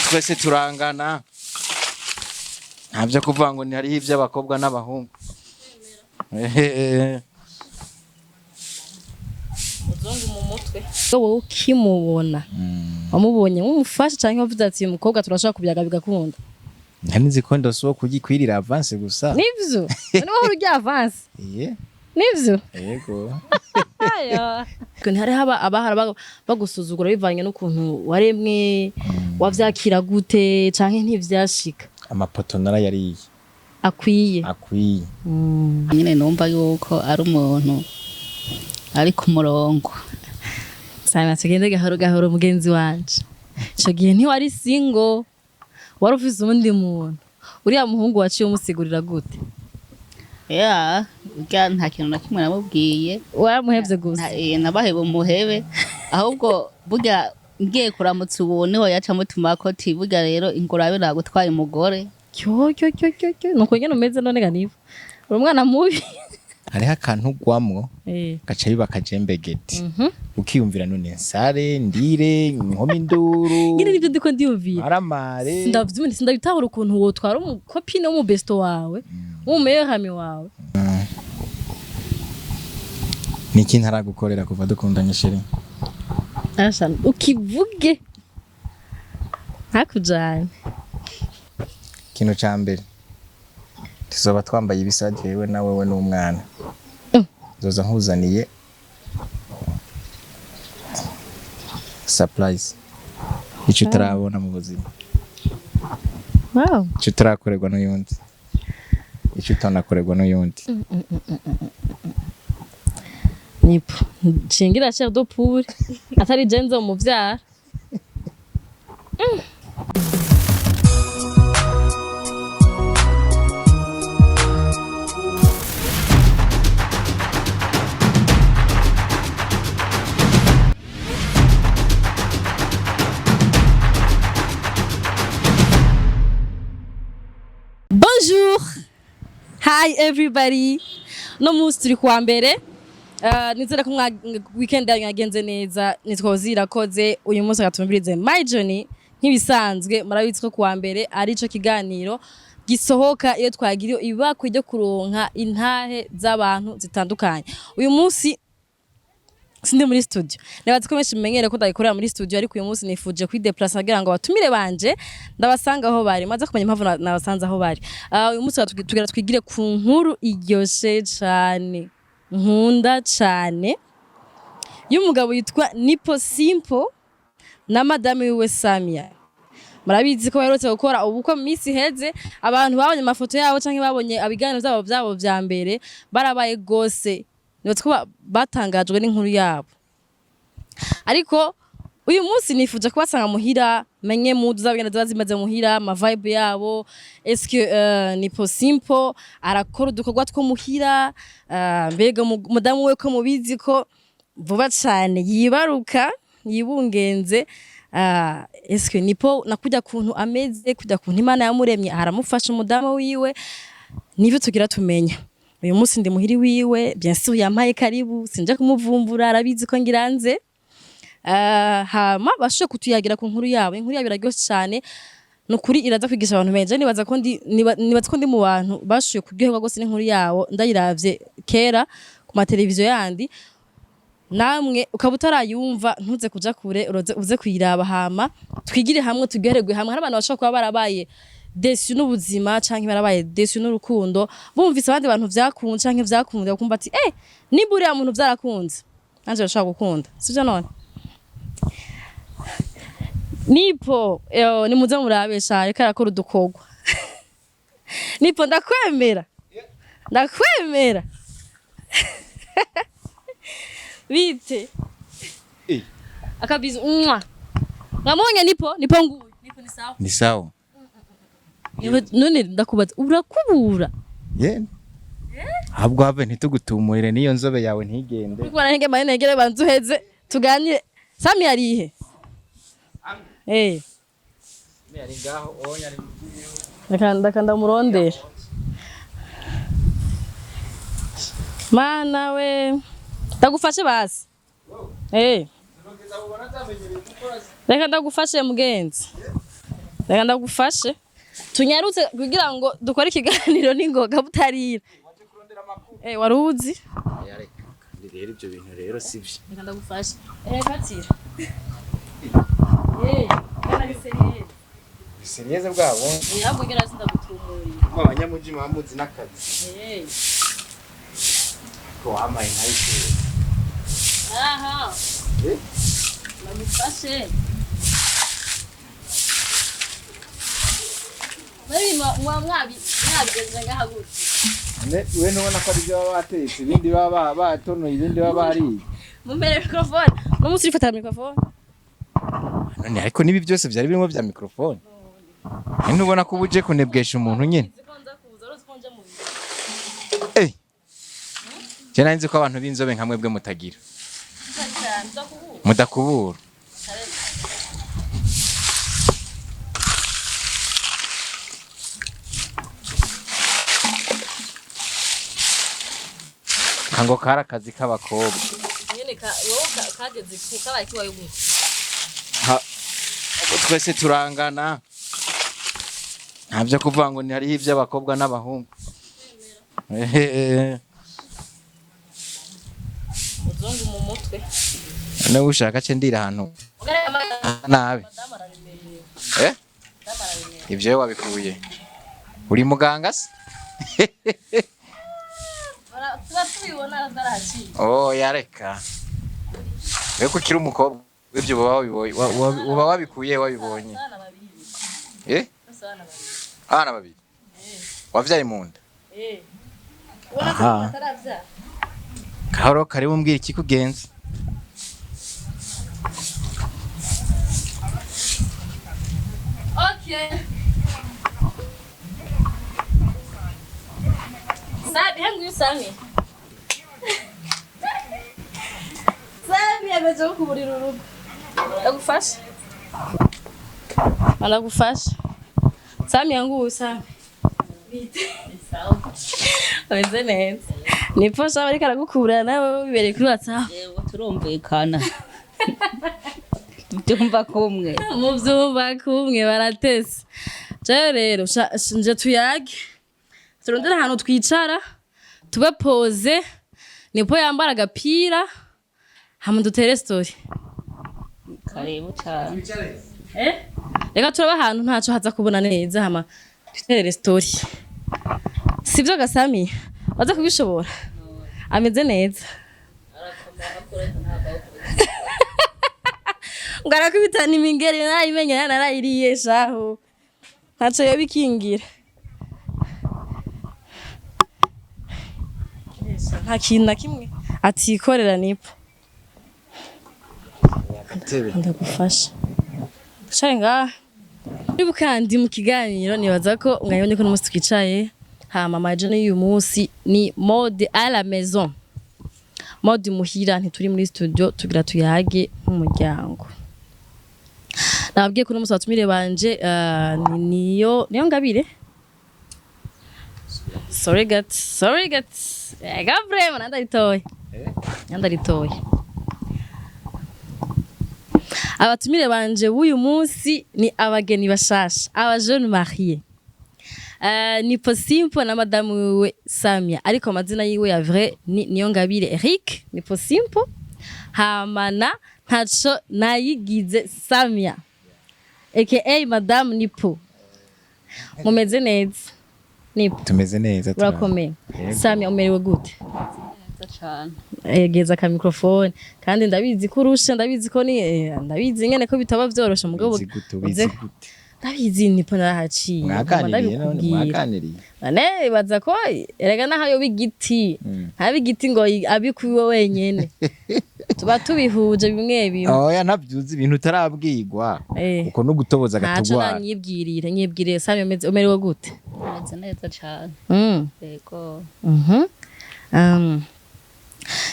Twese turangana, nta byo kuvuga ngo ni hariho iby'abakobwa n'abahungu. Ehehe. Muzungu mu mutwe. Wowe ukimubona, wamubonye nk'umufasha canke wavuze ati: "Uyu mukobwa turashobora kubyaga bigakunda"? Nari nzi ko ndose uwo kugikwirira avance gusa. Nivyo, none wowe urya avance? Iye. Nivyo? Yego. Ntihariho abahara bagusuzugura bivanye n'ukuntu waremwe? Wavyakira gute canke ntivyashika? Amapoto narayariye. Akwiye. Akwiye. Nyine numva yuko ari umuntu ari ku murongo. Sana, tugende gahoro gahoro, mugenzi wanje. Ico gihe ntiwari single, wari ufise uwundi muntu. Uriya muhungu waciye umusigurira gute? Ya, urya nta kintu na kimwe namubwiye. Waramuhevye gusa? Nabaheba umuhebe. Ahubwo burya ngiye kuramutsa ubu, niho yaca amutumako ati: "Burya rero ingurabe nagutwaye umugore." Cyo cyo cyo cyo cyo, nuko nyene umeze none ga niba uri umwana mubi. Hariho akantu ugwamwo, gaca biba akajembegeti, ukiyumvira: none nsare, ndire, nkome induru? Nyine nivyo ndiko ndiyumvira. Maramare. Sindavyumva, sindabitahura ukuntu wotwara umu copine w'umu besto wawe, w'umu meilleur ami wawe. Niki ntaragukorera kuva dukundanye, chérie? Asha, ukivuge ntakujane. Ikintu ca mbere, tuzoba twambaye ibisa, jewe na wewe n'umwana. Nzoza nkuzaniye surprise, ico utarabona mu buzima, ico utarakorerwa n'uyundi, ico utanakorerwa n'uyundi. Nipo nshingira chair de poule, atari je nzomuvyara. Bonjour. Hi everybody. No munsi turi kuwa mbere. Nizere ko weekend yanyu yagenze neza. Nitwa Zirakoze. Uyu munsi gatumbirize My Journey nk'ibisanzwe. Murabizi ko kuwa mbere ari ico kiganiro gisohoka iyo twagiriye ibakwe ryo kuronka intahe z'abantu zitandukanye. Uyu munsi sindi muri studio. Nibaza ko benshi mumenyere ko ndayikorera muri studio, ariko uyu munsi nifuje kwideplacer kugira ngo abatumire banje ndabasanga aho bari. Maze kumenya impamvu nabasanze aho bari. Uyu munsi tugira twigire ku nkuru iryoshe cane, nkunda cane, y'umugabo yitwa Nipo Simple na madame wiwe Samia. Murabizi ko baherutse gukora ubukwe mu minsi iheze. Abantu babonye amafoto yabo canke babonye ibiganiro vyabo vya mbere barabaye gose. Nibaza ko batangajwe n'inkuru yabo, ariko uyu munsi nifuje kubasanga muhira, menye mood zabo ingene ziba zimeze muhira, ama vibe yabo. Est-ce que Nipo Simple arakora udukorwa two muhira? Mbega mudamu we ko mubizi ko vuba cane yibaruka, yibungenze, est-ce que Nipo nakujya kuntu ameze, kujya kuntu Imana yamuremye, aramufasha umudamu wiwe? Nivyo tugira tumenya uyu munsi. Ndi muhiri wiwe, bien sûr yampaye karibu, sinja kumuvumbura, arabizi ko ngiranze. Hama bashoboye kutuyagira ku nkuru yabo. Inkuru yabo iraryoshe cyane nukuri, iraza kwigisha abantu benshi. Nibaza ko ndi mu bantu bashoboye kuryoherwa rwose n'inkuru yabo ndayiravye kera ku mateleviziyo yandi. Namwe ukaba utarayumva, ntuze kuja kure, uroze uze kuyiraba, hama twigire hamwe, turyohererwe hamwe. Hari abantu bashobora kuba barabaye déçus n'ubuzima canke barabaye déçus n'urukundo, bumvise abandi bantu vyakunze canke vyakunze, bakumva ati: "Eh, nimba uriya muntu vyarakunze, nanje ndashobora gukunda." Sivyo none? Nipo, nimuze murabe sha, ariko arakora udukorwa. Nipo, ndakwemera, ndakwemera. Bite? Akabizu mwa mwamubonye Nipo? Nipo nguyu. Nipo, ni sawa? Ni sawa. None ndakubaza, urakubura? Ye, ahubwo have ntitugutumurire n'iyo nzobe yawe ntigende. Urikubona ntege manene, negere banze uheze tuganire. Sami yarihe? Eh, reka ndaka ndamurondera. Mana we, ndagufashe basi. Eh, reka ndagufashe mugenzi. Reka ndagufashe, tunyarutse kugira ngo dukore ikiganiro n'ingoga butarira. Wari uzi? Rero ibyo bintu rero sivyo. Reka ndagufashe. Fatira. Kana biseriyeze. Biseriyeze bwabo. Ahubwo ngira sindagutumuriye. Abanyamuji muzi n'akazi. Ko wamaye nkayishuri. Aha. Eh? Ndagufashe. Bari mwabigenje ngaha gutya. We ntubona ko ari byo baba batetse, ibindi baba batonoye, ibindi baba bariye. Mumpere microphone. No musi rifata microphone. None ariko nibi byose byari birimo bya microphone. Ntubona ko ubuje kunebwesha umuntu nyine. Eh. Je nari nzi ko abantu b'inzobe nka mwebwe mutagira. Mudakubura. Kango kari akazi k'abakobwa. Nyene ka wowe kageze ku kabaye kiwaye gute? Ha, ubu twese turangana. Nta byo kuvuga ngo ni hariho iby'abakobwa n'abahungu. Ehehe. Muzungu mu mutwe. None ushaka ce ndira ahantu nabi. Eh? Ivyo wabikuye. Uri muganga se? Tuba tubibona zarahaciye. Oh, yareka. We ko ukiri umukobwa ibyo uba wabibonye, uba wabikuye wabibonye. Abana babiri. Eh? Abana babiri. Abana babiri. Wavyaye mu nda. Eh. Ubona ko Aha. bataravyara. Kahoro karibu mbwira ikikugenza. Okay. Sabi, hengu Sami. Sami yameje kuburira urugo. Ndagufasha. Aragufasha. Sami yangu Sami. Ameze neza. Nipfo Sami ariko aragukura nawe wibereye kuri WhatsApp. Yego, turumvikana, tubyumva kumwe. Mu byumba kumwe baratese. Jewe rero nje tuyage, turondere ahantu twicara tube posé, nipo yambara agapira hama dutere story. Karibu cyane. Eh, reka turaba ahantu ntaco haza kubona neza, hama dutere story. Sivyo gasami baza kubishobora? Ameze neza ngo arakubitana imingeri, narayimenya, narayiriye shahu, ntaco yobikingira, nta kintu na kimwe atikorera. Nipo ndagufasha share ngaha. Niba kandi mu kiganiro nibaza ko mwabonye ko n'umunsi twicaye, hama amajana y'uyu munsi ni mode à la maison, mode muhira, ntituri muri studio, tugira tuyage nk'umuryango. Nababwiye ko uno munsi abatumire banje ni niyo ngabire. Sorry gat, sorry gat. Ega vraiment nandaritoye, nandaritoye. Abatumire banje b'uyu munsi ni abageni bashasha, aba jeunes mariés. Ni Simple na madamu wiwe Samia, ariko amazina yiwe ya vrai ni Niyongabire Eric Nipo Simple, hamana ntaco nayigize Samia aka Madame Nipo. Mumeze neza Nipo? Tumeze neza. Urakomeye? Yego. Samia, umerewe gute? Neza cane. Egeza aka microphone kandi ndabizi ko urusha, ndabizi ko ni ndabizi ngene ko bitaba vyoroshe mugabo. Ubizi gute? Ubizi gute? Ndabizi Nipo, narahaciye. Mwaganiriye none? Ndabikubwira. Mwaganiriye? None baza ko erega naho yoba igiti, ntabe igiti ngo abikuwe wenyene, tuba tubihuje bimwe bimwe. Oya, ntavyuzi ibintu utarabwirwa. Uko no gutoboza Ntaco. agatugwara. Nanyibwirire, nyibwirire Sami, umerewe gute? Meze neza cane. Yego.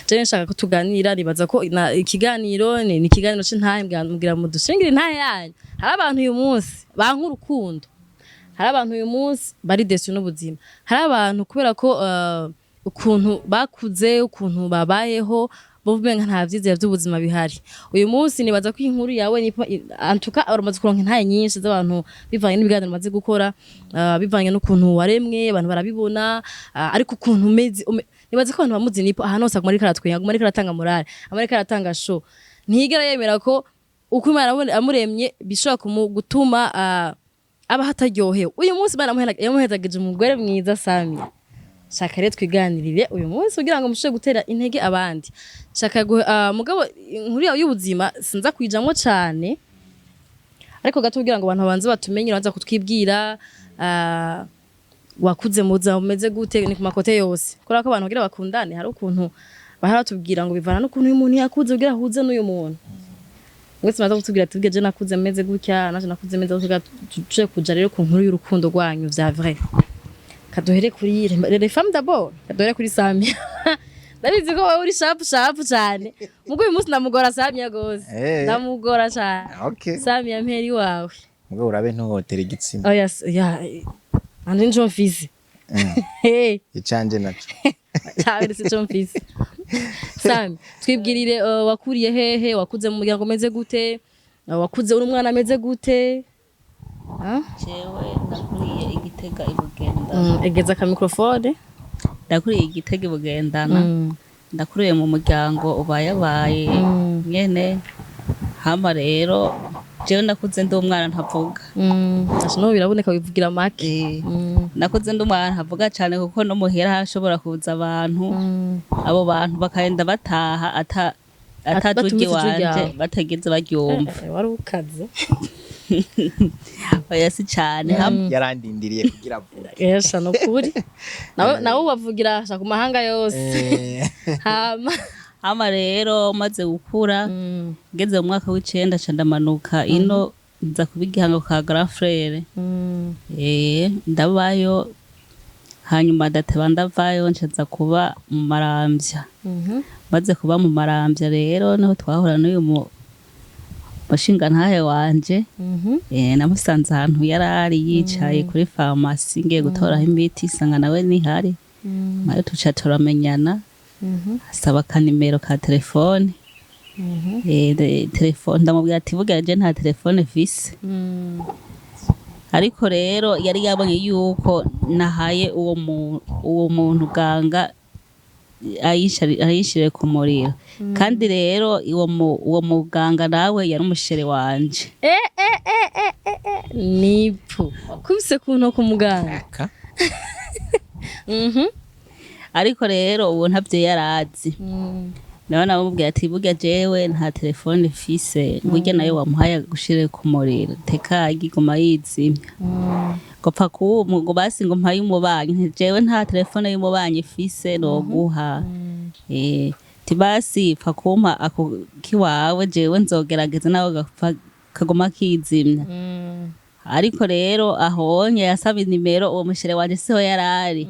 Jewe nshaka ko tuganira, nibaza ko ikiganiro ni ikiganiro c'intahe, mbwira mudushingire intahe yanyu. Hari abantu uyu munsi banka urukundo, hari abantu uyu munsi bari déçus n'ubuzima, hari abantu kubera ko ukuntu bakuze, ukuntu babayeho. Bumva umenga nta vyizere vy'ubuzima bihari. Uyu munsi nibaza ko inkuru yawe antuka uramaze kuronka intaye nyinshi z'abantu bivanye n'ibiganiro umaze gukora, bivanye n'ukuntu waremwe, abantu barabibona, ariko ukuntu umeze nibaza ko abantu bamuzi Nipo ahantu hose aguma ariko aratwenga, aguma ariko aratanga morale, aguma ariko aratanga show. Ntiyigera yemera ko uko Imana amuremye bishobora gutuma aba hataryohewe. Uyu munsi Imana yamuhezagije umugore mwiza Sami. Shaka rero twiganirire uyu munsi kugira ngo mushobore gutera intege abandi. Shaka mugabo inkuru yawe y'ubuzima sinza kuyijamwo cane, ariko gato kugira ngo abantu babanze batumenye, baza kutwibwira wakuze muza umeze gute, ni ku ma côtés yose, kubera ko abantu kugira bakundane hari ukuntu bahora batubwira ngo bivana n'ukuntu uyu muntu yakuze kugira ahuze n'uyu muntu. Mwese maze kutubwira, tubwire je nakuze meze gutya, naje nakuze meze gutya, tuje kuja rero ku nkuru y'urukundo rwanyu vya vrai. Kaduhere kuri les femmes d'abord, kaduhere kuri Samia. Ndabizi ko wowe uri sharp sharp cyane, mugo uyu munsi ndamugora Samia gose. Ndamugora cyane. Samia, mperi wawe. Mugabo urabe ntuhotere igitsina. Oya, ya andi njo mfise. Hey. Icanje naco. Cyane si cyo mfise. Sami, twibwirire, wakuriye hehe? Wakuze mu muryango umeze gute? Wakuze uri umwana ameze gute? Ah? Jewe nakuriye Igitega i Bugendana. Egeza ka microphone. Ndakuriye Igitega i Bugendana. Ndakuriye mu muryango ubayabaye nyene. Hama rero jewe nakuze ndi umwana ntavuga. Asha no biraboneka, wivugira make. Nakuze ndi umwana ntavuga cane, kuko no muhira hashobora kuza abantu, abo bantu bakagenda bataha ata atajwi Batumvise ijwi wanje ryawe. Batigeze baryumva. Wari ukaze. Oya, si cane. Yarandindiriye kugira avuge. Esha no kuri nawe nawe ubavugira asha ku mahanga yose. Hama Hama rero maze gukura, ngeze mu mwaka w'icenda, ca ndamanuka ino, nza kuba igihango ka grand frère. Ndabayo, hanyuma ndateba ndavayo, nca nza kuba mu Maramvya. Maze kuba mu Maramvya rero niho twahura n'uyu mushingantahe wanje. Namusanze ahantu yarari yicaye kuri farumasi, ngiye gutoraho imiti, sanga nawe nihari, maze tuca turamenyana, asaba akanimero ka telefone. Telefone ndamubwira ati burya je nta telefone mfise. Ariko rero yari yabonye yuko nahaye uwo muntu ganga ayishire ku muriro, kandi rero uwo muganga nawe yari umuchéri wanje. Nipo wakubise ku ntoke umuganga? Ka? Ariko rero uwo ntavyo yarazi. Nawe namubwira ati burya jewe nta telefone mfise, burya nayo wamuhaye gushire ku muriro teka iguma yizimya, ngo pfa kuwu ngo basi ngo mpaye umubanyi. Nti jewe nta telefone y'umubanyi mfise noguha. Ti basi pfa kumpa ako kiwawe, jewe nzogerageza nawe gapfa kaguma kizimya. Ariko rero ahonye yasaba inimero, uwo muchéri wanje siho yarari,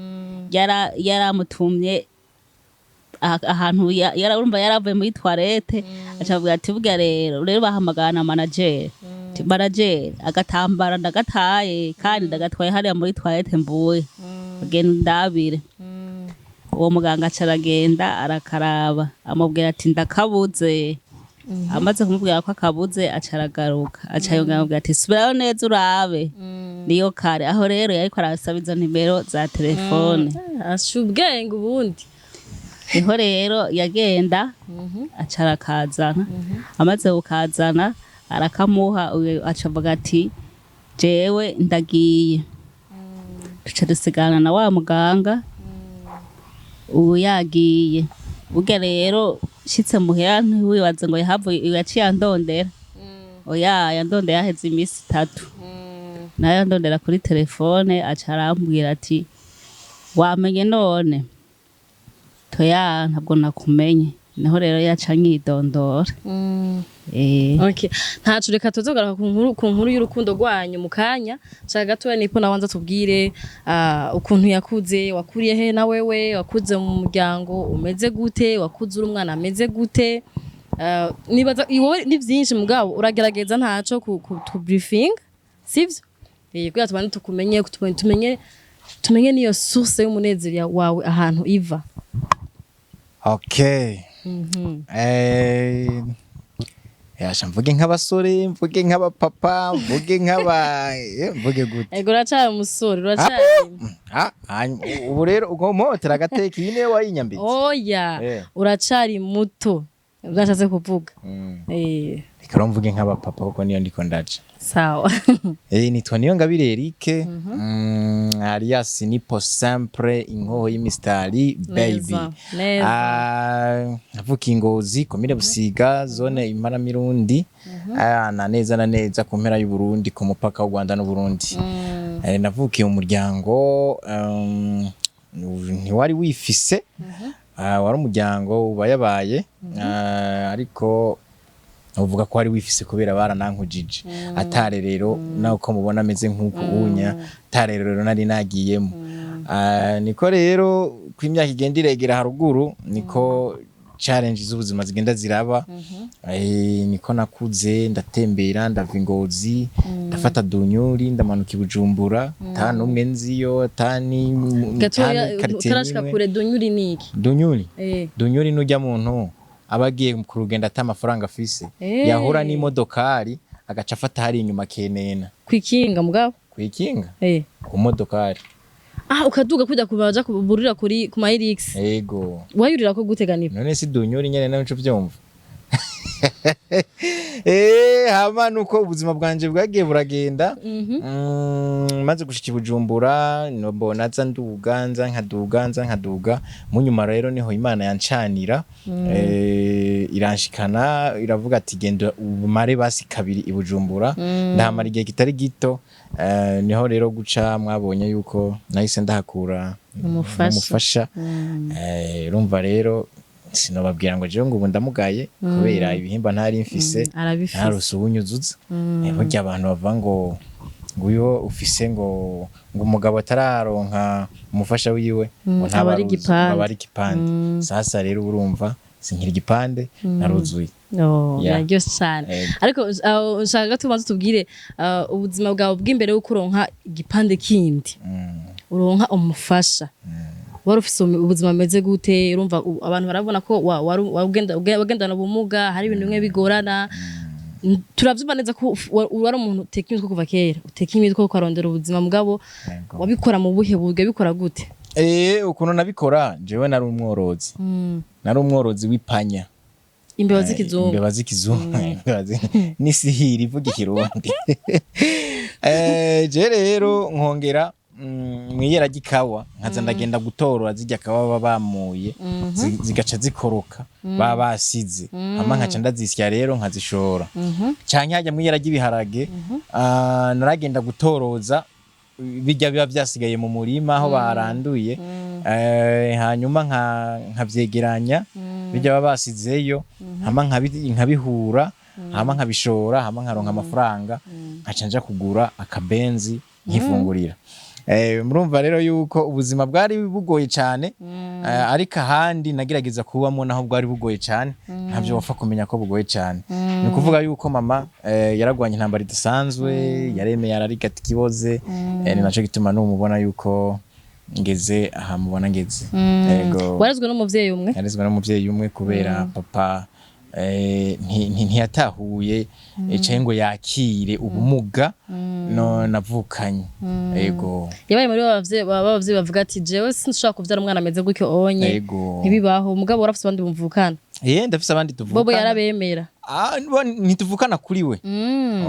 yaramutumye ahantu urumva yaravuye muri toilette, aca avuga ati burya rero bahamagara na manager. Ati, manager, agatambara ndagataye kandi ndagatwaye hariya muri toilette, mvuye genda ndabire. Uwo muganga aca aragenda arakaraba, amubwira ati ndakabuze. Amaze kumubwira ko akabuze, aca aragaruka, aca yongera amubwira ati subirayo neza urabe niyo kare. Aho rero yariko arasaba izo nimero za telefone. Asha ubwenge ubundi. Niho rero yagenda aca arakazana. Amaze kukazana arakamuha, uyo aca avuga ati jewe ndagiye. Duca dusigana na wa muganga, ubu yagiye. Burya rero nshitse muhira, ntiwibaze ngo yahavuye yaciye andondera. Oya, yandondera yaheze iminsi 3. Nayo andondera kuri telefone, aca arambwira ati wamenye none? Toya, ntabwo nakumenye. Niho rero yaca anyidondora. Okay. Ntacu, reka tuzogaruka ku nkuru y'urukundo rwanyu mu kanya. Shaka gatoya nipo nabanza tubwire ukuntu yakuze, wakuriye he na wewe, wakuze mu muryango umeze gute, wakuze uri umwana ameze gute? Nibaza iwowe ni vyinshi, mugabo uragerageza ntaco ku briefing, sivyo? Kugira tubane tukumenye, tumenye niyo source y'umunezero wawe ahantu iva. Okay. Yasha mvuge nk'abasore, mvuge nk'abapapa, mvuge nk'aba mvuge gute? Ego, uracari umusore, uracari. Ah, hanyuma ubu rero ubwo mpotera agateka, iyi niyo wayinyambitse. Oya, uracari muto, byashatse kuvuga. Reka rero mvuge nk'abapapa kuko niyo ndiko ndaca. Sawa. Nitwa Niyongabire Eric, alias Nipo Sempre, inkoho y'imistari baby. Neza, neza. Ah, navuka i Ngozi, komine Busiga, zone Imparamirundi, na neza na neza ku mpera y'Uburundi, ku mupaka w'u Rwanda n'Uburundi. Navukiye mu muryango ntiwari wifise, wari umuryango ubayabaye, ariko uvuga ko wari wifise kubera baranankujije atarerero, nawe uko mubona ameze nk'uku unya atarerero nari nagiyemo. Niko rero ko imyaka igenda iregera haruguru, niko challenge z'ubuzima zigenda ziraba. Niko nakuze ndatembera, ndava i Ngozi, ndafata dunyuri, ndamanuka i Bujumbura, ata n'umwe nziyo, atani Gatoya quartier utarashika n'imwe. kure, dunyuri niki? Dunyuri? Dunyuri nujya muntu aba agiye ku rugendo ata amafaranga afise, yahura n'imodokari agaca afata hari inyuma kenena. Kwikinga mugabo? Kwikinga, ku modokari. Ah, ukaduga kujya kubaja kuburira kuri ku Mahirix? Ego. Wayurira ko gute ganipa? None si dunyuri nyene nawe nco vyumva. Hama nuko ubuzima bwanje bwagiye buragenda. Maze gushika i Bujumbura, mbona nza nduga, nza nkaduga, nza nkaduga. Mu nyuma rero niho Imana yancanira, iranshikana, iravuga ati genda umare basi kabiri i Bujumbura. Ndahamara igihe kitari gito, niho rero guca mwabonye yuko nahise ndahakura Umufasha. umufasha. Urumva rero sinobabwira ngo jewe ngo ubu ndamugaye kubera ibihimba ntari mfise. Arabifise. Ntarose uwunyuzuza. Burya abantu bavuga ngo uyo ufise ngo umugabo atararonka umufasha wiwe ngo aba ari ntabaruzi, igipande. aba ari igipande. Sasa rero urumva sinkiri igipande, naruzuye. Oh, Yeah. biraryoshe cyane. Ego. Ariko nshaka tubanze tubwire ubuzima bwawe bw'imbere y'uko uronka igipande kindi, uronka umufasha, wari ufise ubuzima bumeze gute? Urumva abantu barabona ko wagendana ubumuga, hari ibintu bimwe bigorana. Turavyumva neza ko wari umuntu uteka imitwe kuva kera, uteka imitwe ukarondera ubuzima, mugabo Ego. wabikora mu buhe buryo? Bikora gute? Ukuntu nabikora, jewe nari umworozi, nari umworozi w'ipanya. Imbeba z'ikizungu. Imbeba z'ikizungu. N'isihiri ivuga ikirundi. Je rero nkongera mwiyera ry'ikawa, nkaza ndagenda gutorora zirya kawa baba bamuye, zigaca zikoroka baba basize, hama nkaca ndazisya rero nkazishora, canke hajya mwiyera ry'ibiharage, naragenda gutoroza bijya biba vyasigaye mu murima aho baranduye, hanyuma nkavyegeranya bijya baba basizeyo, hama nkabihura, hama nkabishora, hama nkaronka amafaranga, nkaca nja kugura akabenzi nkifungurira. Murumva rero yuko ubuzima bwari bugoye cane, ariko ahandi nagerageza kubamo naho bwari bugoye cane, ntavyo wapfa kumenya ko bugoye cane. Ni ukuvuga yuko mama yaragwanye intambara idasanzwe, yaremeye ararigata ikiboze, ni naco gituma numubona yuko ngeze aha mubona ngeze. Ego. Warezwe n'umuvyeyi umwe? Yarezwe n'umuvyeyi umwe kubera papa ntiyatahuye canke ngo yakire ubumuga no navukanye. Ego. Yabaye muri ba bavyeyi bavuga ati jewe sinshobora kuvyara umwana ameze gutyo onye. Ego. Ntibibaho. Mugabo warafise abandi bumvukana? Ndafise abandi tuvukana. Bobo yarabemera? Ah, ntituvukana kuri we.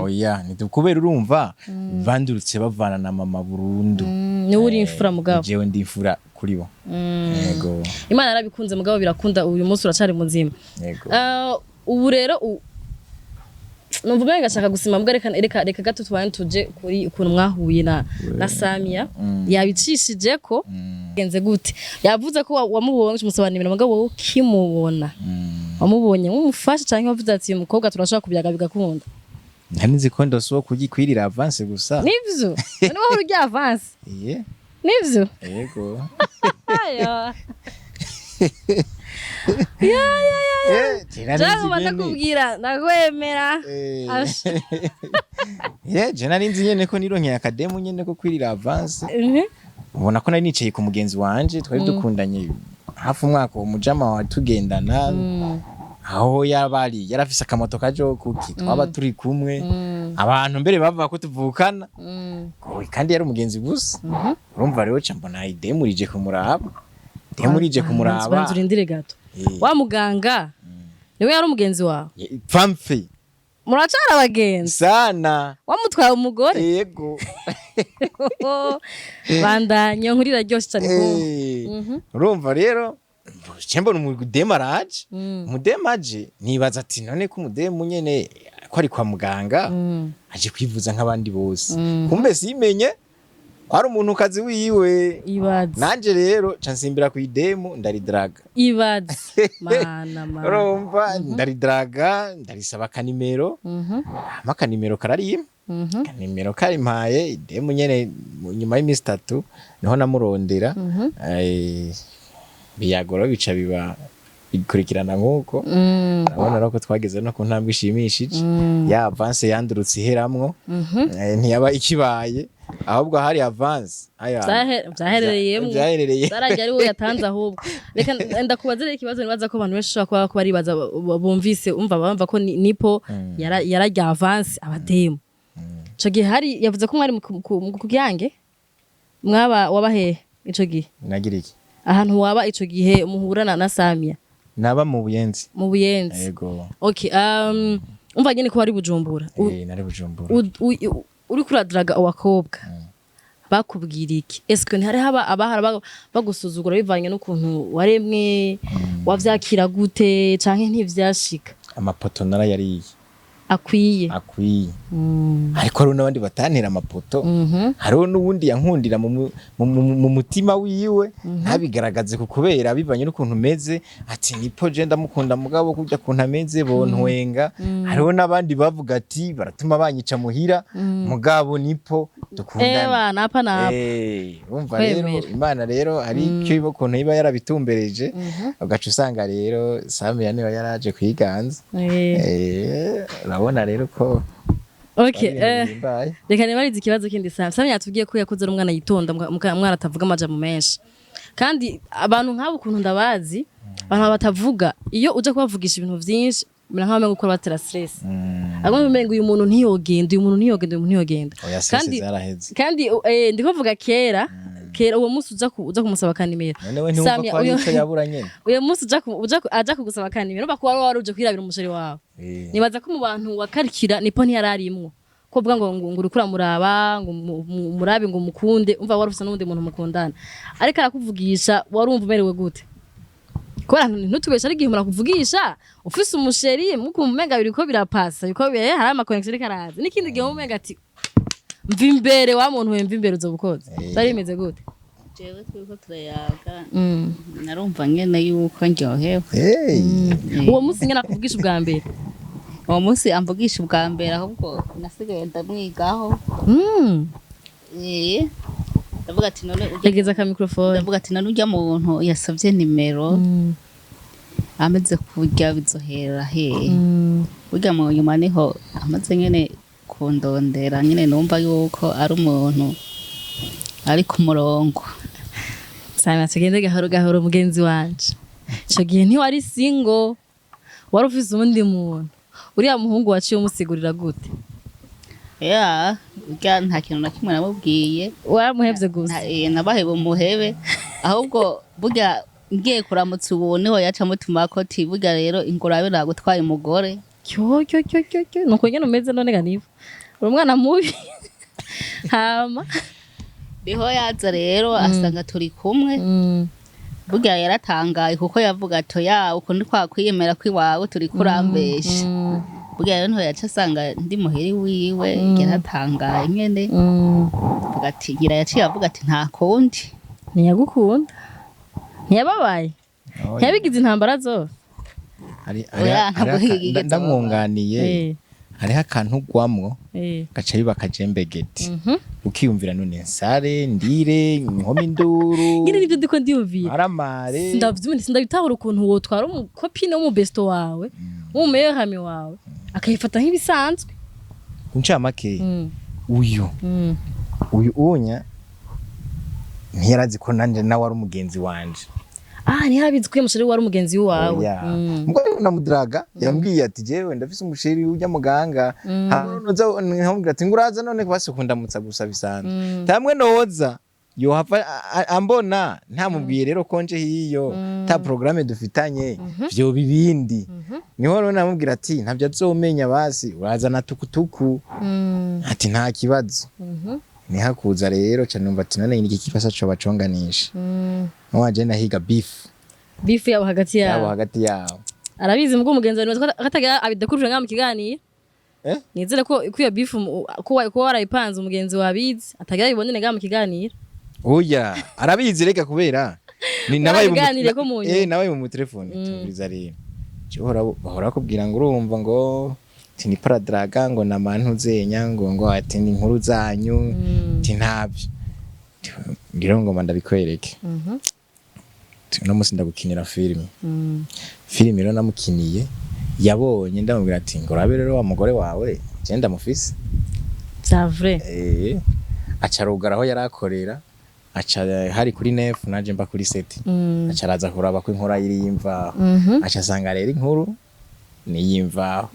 Oya, kubera urumva bandurutse bavana na mama burundu. Niwe uri imfura mugabo? Jewe ndi imfura kuri bo. Yego. Imana yarabikunze mugabo birakunda, uyu munsi uracari muzima. Yego. Ubu rero numva umenga ngashaka gusima mbwa, reka gato tubane tuje kuri ukuntu mwahuye na Samia. Yabicishije ko genze gute? Yavuze ko wamubonye umusobanurira, mugabo wowe ukimubona wamubonye nk'umufasha canke wavuze ati uyu mukobwa turashobora kubyaga bigakunda? Ntari nzi ko ndose uwo kugikwirira avance gusa. Nivyo none wahora urya avance? Iye. Nivyo? Yego. Ayo. Je nari nzi Jaguma nyene. ndakubwira ndakwemera. Asha. Je nari nzi nyene ko nironkeye akademu nyene ko kwirira avance. Ubona ko nari nicaye ku mugenzi wanje twari dukundanye. Hafi umwaka uwo mujama wa tugendana, aho yabari yarafise akamoto kajo kuki twaba turi kumwe, abantu mbere bavuga ko tuvukana. Oye, kandi yari umugenzi gusa. Urumva rero ca mbona idemu rije kumuraba, idemu rije kumuraba. Banza urindire gato. Wa muganga niwe yari umugenzi wawe? Pamfe. Muracara abagenzi? Sana. Wamutwaye umugore? Yego. Bandanya, inkuru iraryoshe cyane kumva. Urumva rero ce mbona umudemu araje. Umudemu aje, nibaza ati none ko umudemu nyene ko ari kwa muganga, aje kwivuza nk'abandi bose. Kumbe simenye ko ari umuntu kazi wiwe. Ibaze. Nanje rero ca nsimbira ku idemu, ndaridraga. Ibaze, mana mana. Urumva, ndaridraga, ndarisaba akanimero. Hama akanimero kararimpa. Akanimero karimpaye idemu nyene, nyuma y'iminsi 3 niho namurondera. Biyagoro bica biba bikurikirana nk'uko. Urabona rero ko twageze no ku ntambwe ishimishije. Ya avance yandurutse iheramwo. Ntiyaba ikibaye, ahubwo hari avance aya. Vyaherereyemwo. Vyaherereye. Zarajya ari wowe yatanze. Ahubwo reka ndakubaza rero ikibazo nibaza ko abantu benshi bashobora kuba baribaza, bumvise umva bumva ko nipo yararya avance abademu. Ico gihe hari yavuze ko mwari mu ku Kiyange, mwaba waba hehe ico gihe? Nagira iki? Ahantu waba ico gihe muhurana na Samia. Naba mu Buyenzi. Mu Buyenzi. Yego. Okay, umva nyene ko wari Bujumbura. Nari Bujumbura. Uriko uradraga abakobwa, bakubwira iki? Eske ntihari haba abahara bagusuzugura bivanye n'ukuntu waremwe? Wavyakira gute, canke ntivyashika? Amapoto narayariye. Akwiye. Akwiye. Ariko hariho n'abandi batantera amapoto. Hariho n'uwundi yankundira mu mutima wiwe, ntabigaragaze ku kubera bivanye n'ukuntu meze, ati nipo je ndamukunda, mugabo kurya kuntu ameze bontwenga. Hariho n'abandi bavuga ati baratuma banyica muhira, mugabo nipo dukundana. Eba napa napa. Urumva rero, Kwemera. Imana rero hari icyo iba, ukuntu iba yarabitumbereje, ugaca usanga rero Samia niwe yaraje kwiganza. Urabona rero ko Okay. ari ibintu bihimbaye. Reka nibarize ikibazo kindi. Sam yatubwiye ko yakuze ari umwana yitonda, umwana atavuga amajambo menshi, kandi abantu nk'abo ukuntu ndabazi, abantu batavuga, iyo uja kubavugisha ibintu vyinshi mera nk'aho umengo ukora batera stress. Agomba umengo uyu muntu ntiyogenda, uyu muntu ntiyogenda, uyu muntu ntiyogenda. Oya, stress Kandi zaraheze. kandi ndiko vuga kera kera, uwo munsi uja kumusaba kanimero. None we ntiwumva Samia, ko hari ico yabura nyene? Uyo munsi uja kugusaba kanimero, urumva ko wari uje kwirabira umuchéri wawe. Nibaza ko mu bantu wakarikira nipo ntiyararimwo ko uvuga ngo uriko uramuraba ngo murabe ngo mukunde, umva wari ufise n'uwundi muntu mukundana, ariko arakuvugisha, warumva umerewe gute? Kubera ntutubeshe, ari igihe umuntu akuvugisha ufise umuchéri, mukumva umenga biriko birapasa, biriko hari ama connection ariko araza, n'ikindi gihe umenga ati mva imbere wa muntu we, mva imbere, uzoba ukoze. Vyari bimeze gute? Jewe turiko turayaga, narumva nyene yuko ndyohewe. Hey. Uwo munsi nyene akuvugisha ubwa mbere? Uwo munsi amvugisha ubwa mbere, ahubwo nasigaye ndamwigaho. Ndavuga ati none urya Egeza aka microphone. Ndavuga ati none urya muntu yasavye nimero ameze kurya bizohera hehe? Burya mu nyuma niho amaze nyene kundondera, nyene numva yuko ari umuntu ari ku murongo. Sami, tugende gahoro gahoro mugenzi wanje. Ico gihe ntiwari single, wari ufise uwundi muntu. Uriya muhungu waciye umusigurira gute? Ya, urya nta kintu na kimwe namubwiye. Waramuhevye gusa? Nabahe bumuhebe, ahubwo burya ngiye kuramutsa ubu niho yaca mutumako ati burya rero ingurabe nagutwaye umugore. Cyo cyo cyo cyo cyo, nuko nyene umeze none ganiva. Uri umwana mubi. Hama Niho yaza rero asanga turi kumwe. Burya yaratangaye kuko yavuga ati ya uko ndi kwa kwiyemera kw'iwawe turi kurambesha. Burya rero niho yaca asanga ndi muhiri wiwe, yaratangaye nyene. Avuga ati ngira yaciye avuga ati nta kundi. Ntiyagukunda. Ntiyababaye. Oya. Ntiyabigize intambara zose. Oya, ntabwo yigeze Ndamwunganiye. Hariho akantu ugwamwo gaca biba akajembegeti, ukiyumvira none nsare ndire nkome induru. Nyine nivyo ndiko ndiyumvira. Maramare. Sindavyumva, sindabitahura ukuntu wotwara umucopine w'umubesto wawe, w'umumeilleur ami wawe, akayifata nk'ibisanzwe. Ncamake, uyu uyu unya ntiyarazi ko nanje nawe ari umugenzi wanje. Ah, ntiyarabizi ko uyo muchéri wari umugenzi wawe? Oya. Mbwo namudiraga yambwiye ati: "Jewe ndafise umuchéri ujya muganga." Hama nkamubwira ati: "Nguraza none basi kundamutsa gusa bisanzwe." Tamwe noza yohava ambona ntamubwiye rero ko nje hiyo ta programme dufitanye, vyoba ibindi. Niho rero namubwira ati: "Ntabyo azomenya, basi urazana tukutuku." Ati: "Nta kibazo." Nihakuza rero ca numva ati: "None iki kibazo co baconganisha?" Waje nahiga beef. Beef yabo hagati yabo. Yabo. Hagati yabo. Arabizi mubwo umugenzi wawe ko atagira abidakuruje ngaha mu kiganiro. Eh? Nizere ko iyo beef ko warayipanze umugenzi wabizi atagira bibonene ngaha mu kiganiro. Oya, arabizi reka, kubera ni nabaye mu Warabiganiriye ko mu nyuma. Eh, nabaye mu telefone tumviriza rero. Cyo bahora bakubwira ngo urumva ngo ati ni paradraga, ngo na mantu zenya, ngo ati ni inkuru zanyu, ati ntabyo ngira ngo ndabikwereke. Ati, uno munsi ndagukinira filime. Filime rero namukiniye, yabonye ndamubwira ati: "Ngo urabe rero wa mugore wawe je ndamufise." C'est vrai? Eh, aca arugara aho yari akorera, aca hari kuri 9, nanje mba kuri 7. Aca araza kuraba ko inkuru ayiri y'imvaho. Aca asanga rero inkuru ni iy'imvaho.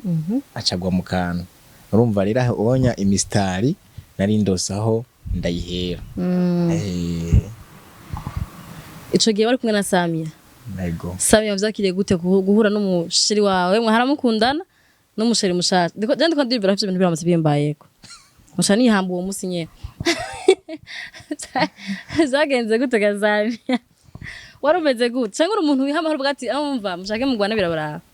Aca agwa mu kantu. Urumva rero aho ubonya imisitari nari ndose aho ndayihera. Eh. Ico gihe wari kumwe na Samia? Ego. Samia wavyakiriye gute guhura n'umuchéri wawe mwaharamukundana n'umuchéri mushasha? Ndiko je ndiko ndibwira ko ivyo bintu biramutse bimbayeko muca nihamba uwo musi nyene. Vyagenze gute ga Samia? Wari umeze gute? Canke uri umuntu wiha amahoro uvuga ati: "Amva mushake mugwane, birabaraba"?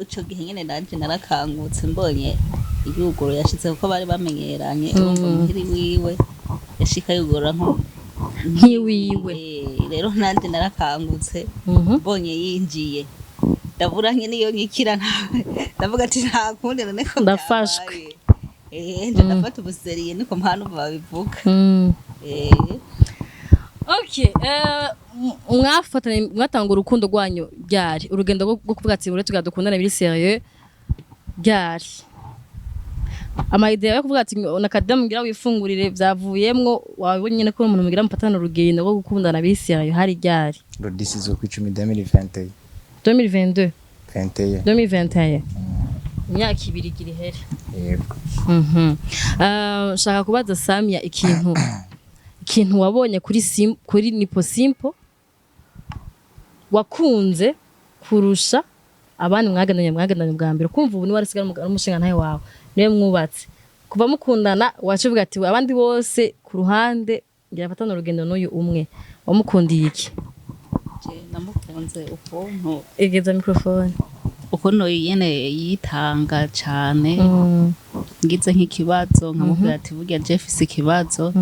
Ico gihe nyene nanje narakangutse mbonye yuguru yashitse, kuko bari bamenyeranye. Urumva muhiri wiwe yashika yugurura nko Nkiwiwe. Rero nanje narakangutse mbonye yinjiye, ndabura nyene iyo nkikira, ndavuga ati: "Nta kundi none ko Ndafashwe. byabaye." Nje ndafata ubusérieux, niko mpano babivuga. Okay, mwafatanye, mwatanga urukundo rwanyu ryari? Urugendo rwo kuvuga ati: "Mure tugira dukundane biri sérieux", ryari? Ama idées yo kuvuga ati nakadamu ngira wifungurire vyavuyemwo, wabonye nyene ko umuntu mugira mufatana urugendo rwo gukundana biri sérieux, hari ryari? Le 10 z'ukwicumi 2021. 2022? 21. 2021, imyaka 2 igira ihere. Yego. Nshaka kubaza Samia ikintu wabonye kuri Nipo Simple wakunze kurusha abandi mwagendanye bwa mbere, kumva ubu niwe arisigara umushinga ntawe wawe, niwe mwubatse kuva mukundana, waca uvuga ati: "Abandi bose ku ruhande, ngira fatana urugendo n'uyu umwe." Wamukundiye iki? Je namukunze ukuntu Egeza microphone. Ukuntu nyene yitanga cane. Ngize nk'ikibazo nkamubwira ati: "Burya je mfise ikibazo",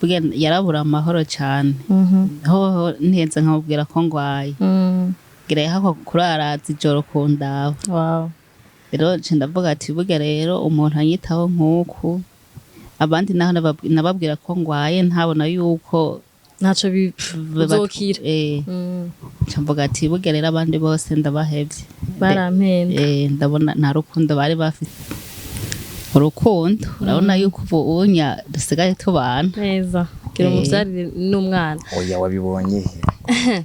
burya yarabura amahoro cane. Hoho ntihenze nkamubwira ko ngwaye, ngira yahakwa kuraraza ijoro kundaba. Rero nce ndavuga ati: "Burya rero umuntu anyitaho nk'uku, abandi naho nababwira ko ngwaye ntabona yuko Ntaco uzokira. Nca mvuga ati: "Burya rero abandi bose ndabahevye." Barampenda. Ndabona nta rukundo bari bafise. Urukundo urabona yuko ubu unya dusigaye tubana. Neza, gira umuvyarire n'umwana. Oya, wabibonye he?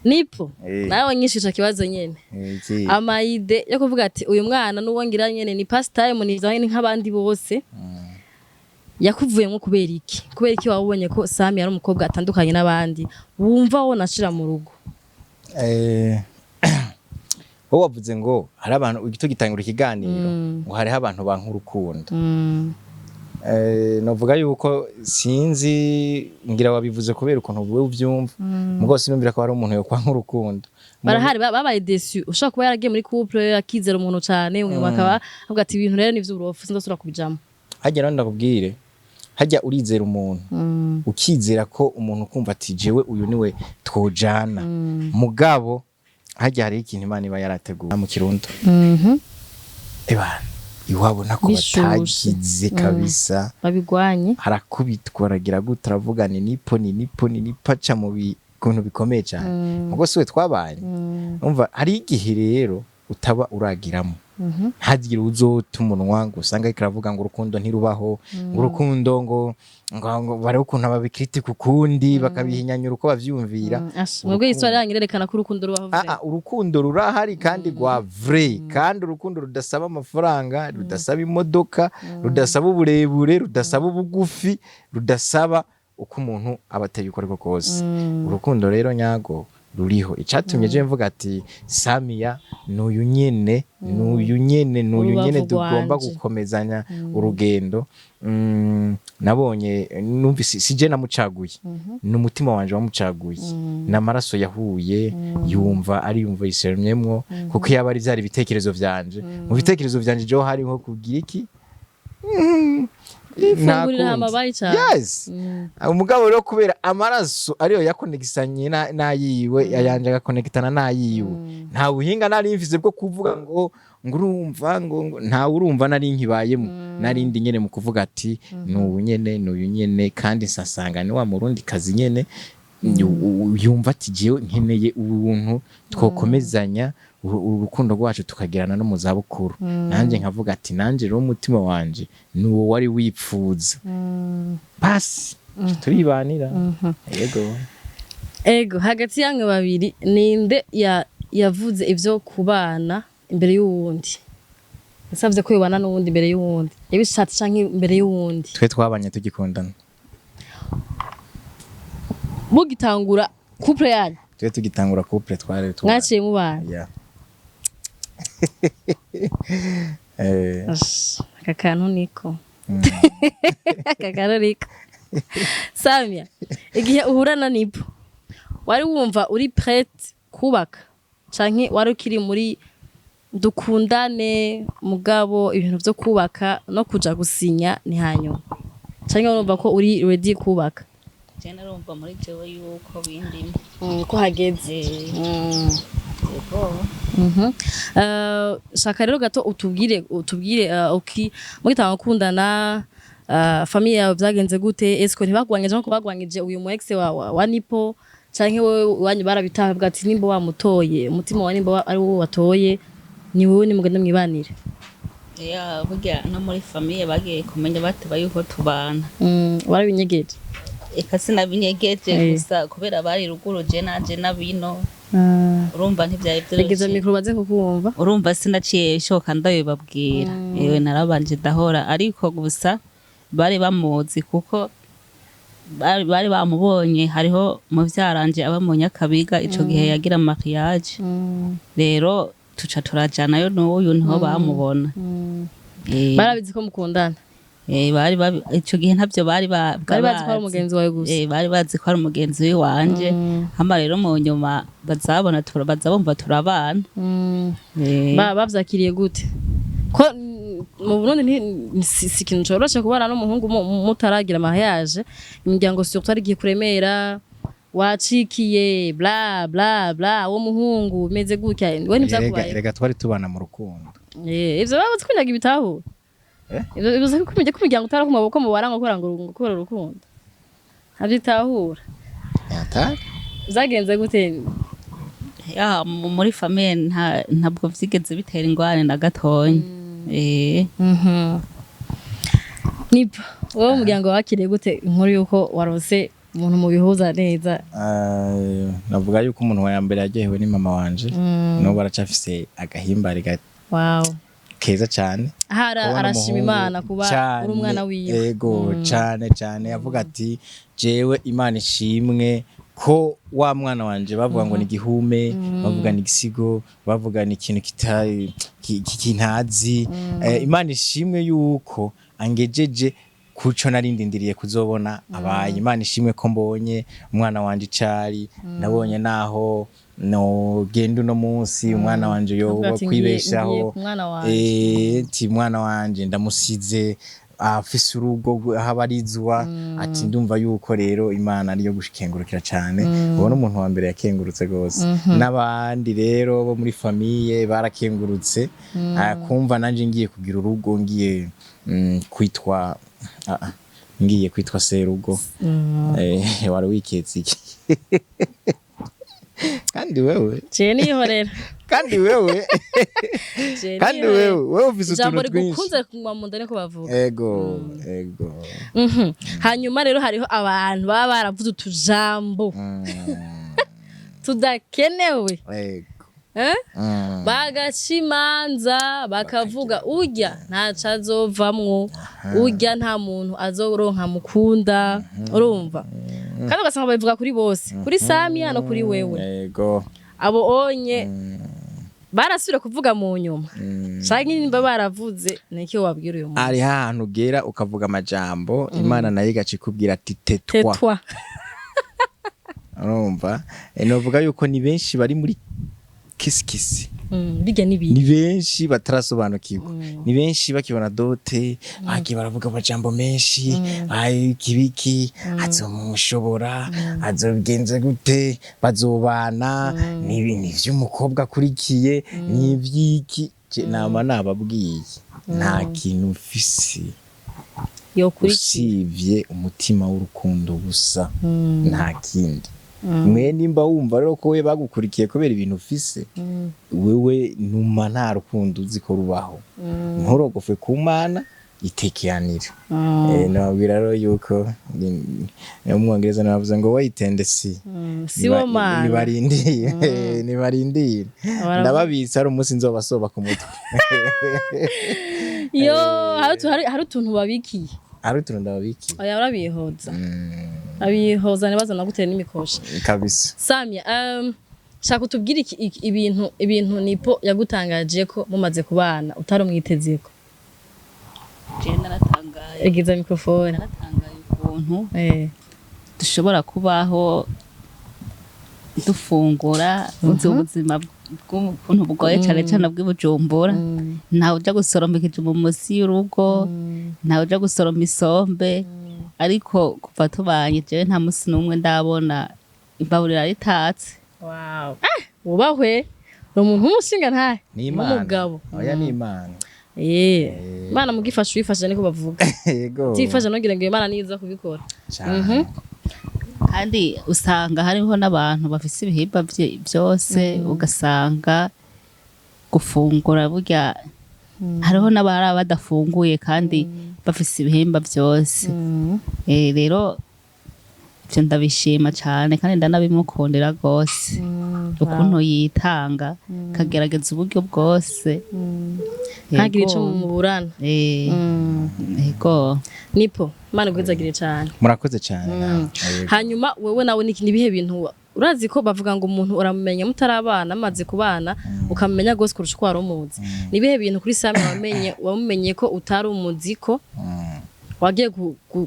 Nipo. Nawe nyishe ico kibazo nyene. Iki? Ama idées yo kuvuga ati: "Uyu mwana n'uwo ngira nyene ni pastime, ni ivyo nk'abandi bose", yakuvuyemo kubera iki? Kubera iki wabonye ko Sami ari umukobwa atandukanye n'abandi wumva wo nashira mu rugo? Wowe wavuze ngo hari abantu, tugitangura ikiganiro, ngo hariho abantu banka urukundo. Novuga yuko sinzi, ngira wabivuze kubera ukuntu wowe uvyumva, mugo sinumvira ko hari umuntu yokwanka urukundo. Barahari babaye déçus. Ushobora kuba yaragiye muri couple akizera umuntu cane, unyuma akaba avuga ati: "Ibintu rero ni ivy'uburofu, sinzosubira kubijamo." Harya rero ndakubwire, harya urizera umuntu, ukizera ko umuntu, ukumva ati: "Jewe uyu niwe twojana", mugabo harya hariho ikintu Imana iba yarateguye mu Kirundo. Ebana iwabo nako Bishushe. batagize kabisa. Babigwanye. Harakubitwa, aragira gute, aravuga ni nipo ni nipo ni nipo, aca mu bintu bikomeye cyane, mugo siwe twabanye. Umva, hari igihe rero utaba uragiramo. Ntagire uzota umunwa ngo usange ariko aravuga ngo urukundo ntirubaho, ngo urukundo ngo barebe ukuntu babikritika ukundi, bakabihinyanyura uko bavyumvira. Mwebwe histoire yanyu irerekana ko urukundo rubaho. Ah, ah, urukundo rurahari kandi rwa vrai, kandi urukundo rudasaba amafaranga, rudasaba imodoka, rudasaba uburebure, rudasaba ubugufi, rudasaba uko umuntu aba ateye uko ariko kose. Urukundo rero nyago ruriho. Icatumye je mvuga ati Samia n'uyu nyene, n'uyu nyene, n'uyu Urubavu nyene tugomba rwanje. gukomezanya urugendo. Nabonye numvise, si je namucaguye, ni umutima wanje wamucaguye, n'amaraso yahuye, yumva ari yumva yiseremyemwo, kuko iyo aba ari vyari ibitekerezo vyanje, mu bitekerezo vyanje jo hari nko kugira iki. Kwifungurira Nta kundi. amabayi cane. Yes, umugabo rero kubera amaraso ariyo yakonegisanye n'ayiwe, ayanje agakonekitana n'ayiwe, nta buhinga nari mfise bwo kuvuga ngo urumva ngo nta urumva nari nkibayemo, narindi nyene mu kuvuga ati n'ubu nyene, n'uyu nyene, kandi nsasanga ni wa murundi kazi nyene yumva ati jewe nkeneye ubuntu twokomezanya urukundo rwacu tukagirana no mu zabukuru. Nanjye nkavuga ati nanjye rero umutima wanje ni uwo wari wipfuza, basi turibanira, yego. Ego, hagati yamwe babiri ninde yavuze ivyo kubana imbere y'uwundi, yasavye ko yobana n'uwundi imbere y'uwundi, yabishatse canke imbere y'uwundi? Twe twabanye tugikundana. Mugitangura couple yanyu? Twe tugitangura couple twari tubanye. Mwaciye mubana? Yeah. Ash, aka kantu niko, aka kantu niko. Samia, igihe uhura na Nipo wari wumva uri prête kubaka canke wari ukiri muri dukundane, mugabo ibintu vyo kubaka no kuja gusinya ni hanyuma, canke urumva ko uri ready kubaka? Je narumva muri jewe yuko bindimo. Ko hageze. Yego. Shaka rero gato utubwire uki mugitanga gukundana, famille yawe vyagenze gute? Esko ntibagwanyije nko bagwanyije uyu mu ex wa Nipo, canke wewe wanyu barabitaha ati nimba wamutoye, umutima wa nimba ari wowe watoye, ni wowe nimugende mwibanire? Ya, burya no muri famille bagiye kumenya bateba yuko tubana. Barabinyegeje? Eka, sinabinyegeje. Gusa kubera bari ruguru, je nanje nabino, urumva ntivyari Regeza vyoroshe. mikoro baze kukumva. Urumva sinaciye shoka ndabibabwira, yewe narabanje ndahora, ariko gusa bari bamuzi kuko bari bamubonye. Hariho muvyaranje aba mu Nyakabiga, ico gihe yagira mariage, rero tuca turajanayo n'uyu niho bamubona. Barabizi ko mukundana? Bari ico gihe ntavyo bari Bari bazi ko ari umugenzi wawe gusa? Bari bazi ko ari umugenzi w'iwanje, hama rero mu nyuma bazabona bazabumva turabana. Bavyakiriye gute ko mu Burundi si ikintu coroshe kubana n'umuhungu mutaragira mariage, imiryango surtout ari igihe kuremera wacikiye bla bla bla, uwo muhungu umeze gutya, we ntivyakubaye? Erega twari tubana mu rukundo. Ivyo babuze kunyaga ibitaho. Eh? Ivyo bivuze ko kumenya ko imiryango utari ku maboko mubara ngo ngo kubera urukundo ntavyitahura. Yatari. Vyagenze gute? Ya, muri famille ntabwo vyigeze bitera ingwane na gatonya. Nipo, wowe umuryango wakiriye gute inkuru yuko warose umuntu mubihuza neza? Navuga yuko umuntu wa mbere yaryohewe ni mama wanje, n'ubu aracafise agahimbare keza cyane. Ahara Kubona arashima umuhungu Imana kuba cane, uri umwana wiwe. Ego, cane cane, avuga ati jewe Imana ishimwe ko wa mwana wanje bavuga ngo ni igihume, bavuga ni igisigo, bavuga ni ikintu kintazi. Imana ishimwe yuko angejeje kuco narindindiriye kuzobona abaye. Imana ishimwe ko mbonye umwana wanje icari nabonye naho no genda uno munsi umwana wanje Avuga yoba ati, kwibeshaho. Ngiye ku mwana wanje. Ati mwana wanje ndamusize afise urugo aho abarizwa, ati ndumva yuko rero Imana ariyo gushikengurukira cane. Ubona umuntu wa mbere yakengurutse gose, n'abandi rero bo muri famille barakengurutse. Kumva nanje ngiye kugira urugo, ngiye kwitwa ngiye kwitwa serugo. Wari wiketse iki kandi wewe? Je nihorera. Kandi wewe, kandi wewe ufise Ijambo utuntu twinshi. Rigukunze kuguma mu nda, niko bavuga. Ego. Hanyuma rero hariho abantu baba baravuze utujambo tudakenewe. Eh? Bagaca imanza, bakavuga urya ntaco azovamwo, urya nta muntu azoronka mukunda, urumva? Kandi ugasanga babivuga kuri bose, kuri Samia no kuri wewe. Abo onye barasubira kuvuga mu nyuma canke nimba baravuze, niki wabwira uyu muntu? Hariho ahantu ugera ukavuga amajambo, Imana nayo igaca ikubwira ati: "Tais-toi." Tais-toi. Urumva? Novuga yuko ni benshi bari muri kisikisi. Bijya n'ibindi. Ni benshi batarasobanukirwa, ni benshi bakibona dot, bagiye baravuga amajambo menshi: "Ay, kibiki azomushobora, azobigenza gute, bazobana, ni ivy'umukobwa akurikiye, ni ivy'iki?" Je nama nababwiye, nta kintu mfise Yokurikira. usibye umutima w'urukundo gusa, nta kindi. Mwe nimba wumva rero ko we bagukurikiye kubera ibintu ufise, wewe numa nta rukundo uzi ko rubaho, nturogofe ku Mana, itekeranire. Nababwira rero yuko umwongereza nabavuze ngo wait and see. Si wo Mana. Nibarindire, nibarindire. Ndababitsa, ari umunsi nzobasoba ku mutwe. Yo, hari utuntu babikiye. Ari utuntu ndababikiye. Oya, urabihoza, abihoza ntibaza nagutera n'imikosha. Kabisa. Samia, shaka utubwire ibintu Nipo yagutangaje ko mumaze kubana utari umwitezeko. Je naratangaye. Egiza microphone. Naratangaye ukuntu dushobora kubaho, dufungura. Uzi ubuzima bw'ukuntu bugoye, cyane cyane bw'i Bujumbura. Ntawe uja gusoroma ikijumbu munsi y'urugo, ntawe uja gusoroma isombe. Ariko kuva tubanye, jewe nta musi n'umwe ndabona imbabura ritatse. Wow. Ah, wubahwe, uri umuntu w'umushinga ntahe. Ni Imana. W'umugabo. Oya, ni Imana. Imana mugifasha uyifasha, niko bavuga. Yego. Tifasha ntugira ngo Imana niza kubikora. Cane. Kandi usanga hariho n'abantu bafise ibihimba vyose, ugasanga gufungura burya hariho n'abara badafunguye kandi bafise ibihimba vyose. Rero ivyo ndabishima cane kandi ndanabimukundira rwose, ukuntu yitanga akagerageza uburyo bwose. Ntagire ico muburana. Yego. Nipo, Imana igwizagire cane. Murakoze cyane nawe. Yego. Hanyuma wewe nawe ni ibihe bintu urazi ko bavuga ngo umuntu uramumenya mutarabana, amaze kubana ukamumenya gose kurusha uko wari umuzi? Ni ibihe bintu kuri Sami wamenye, wamumenye ko utari umuzi, ko wagiye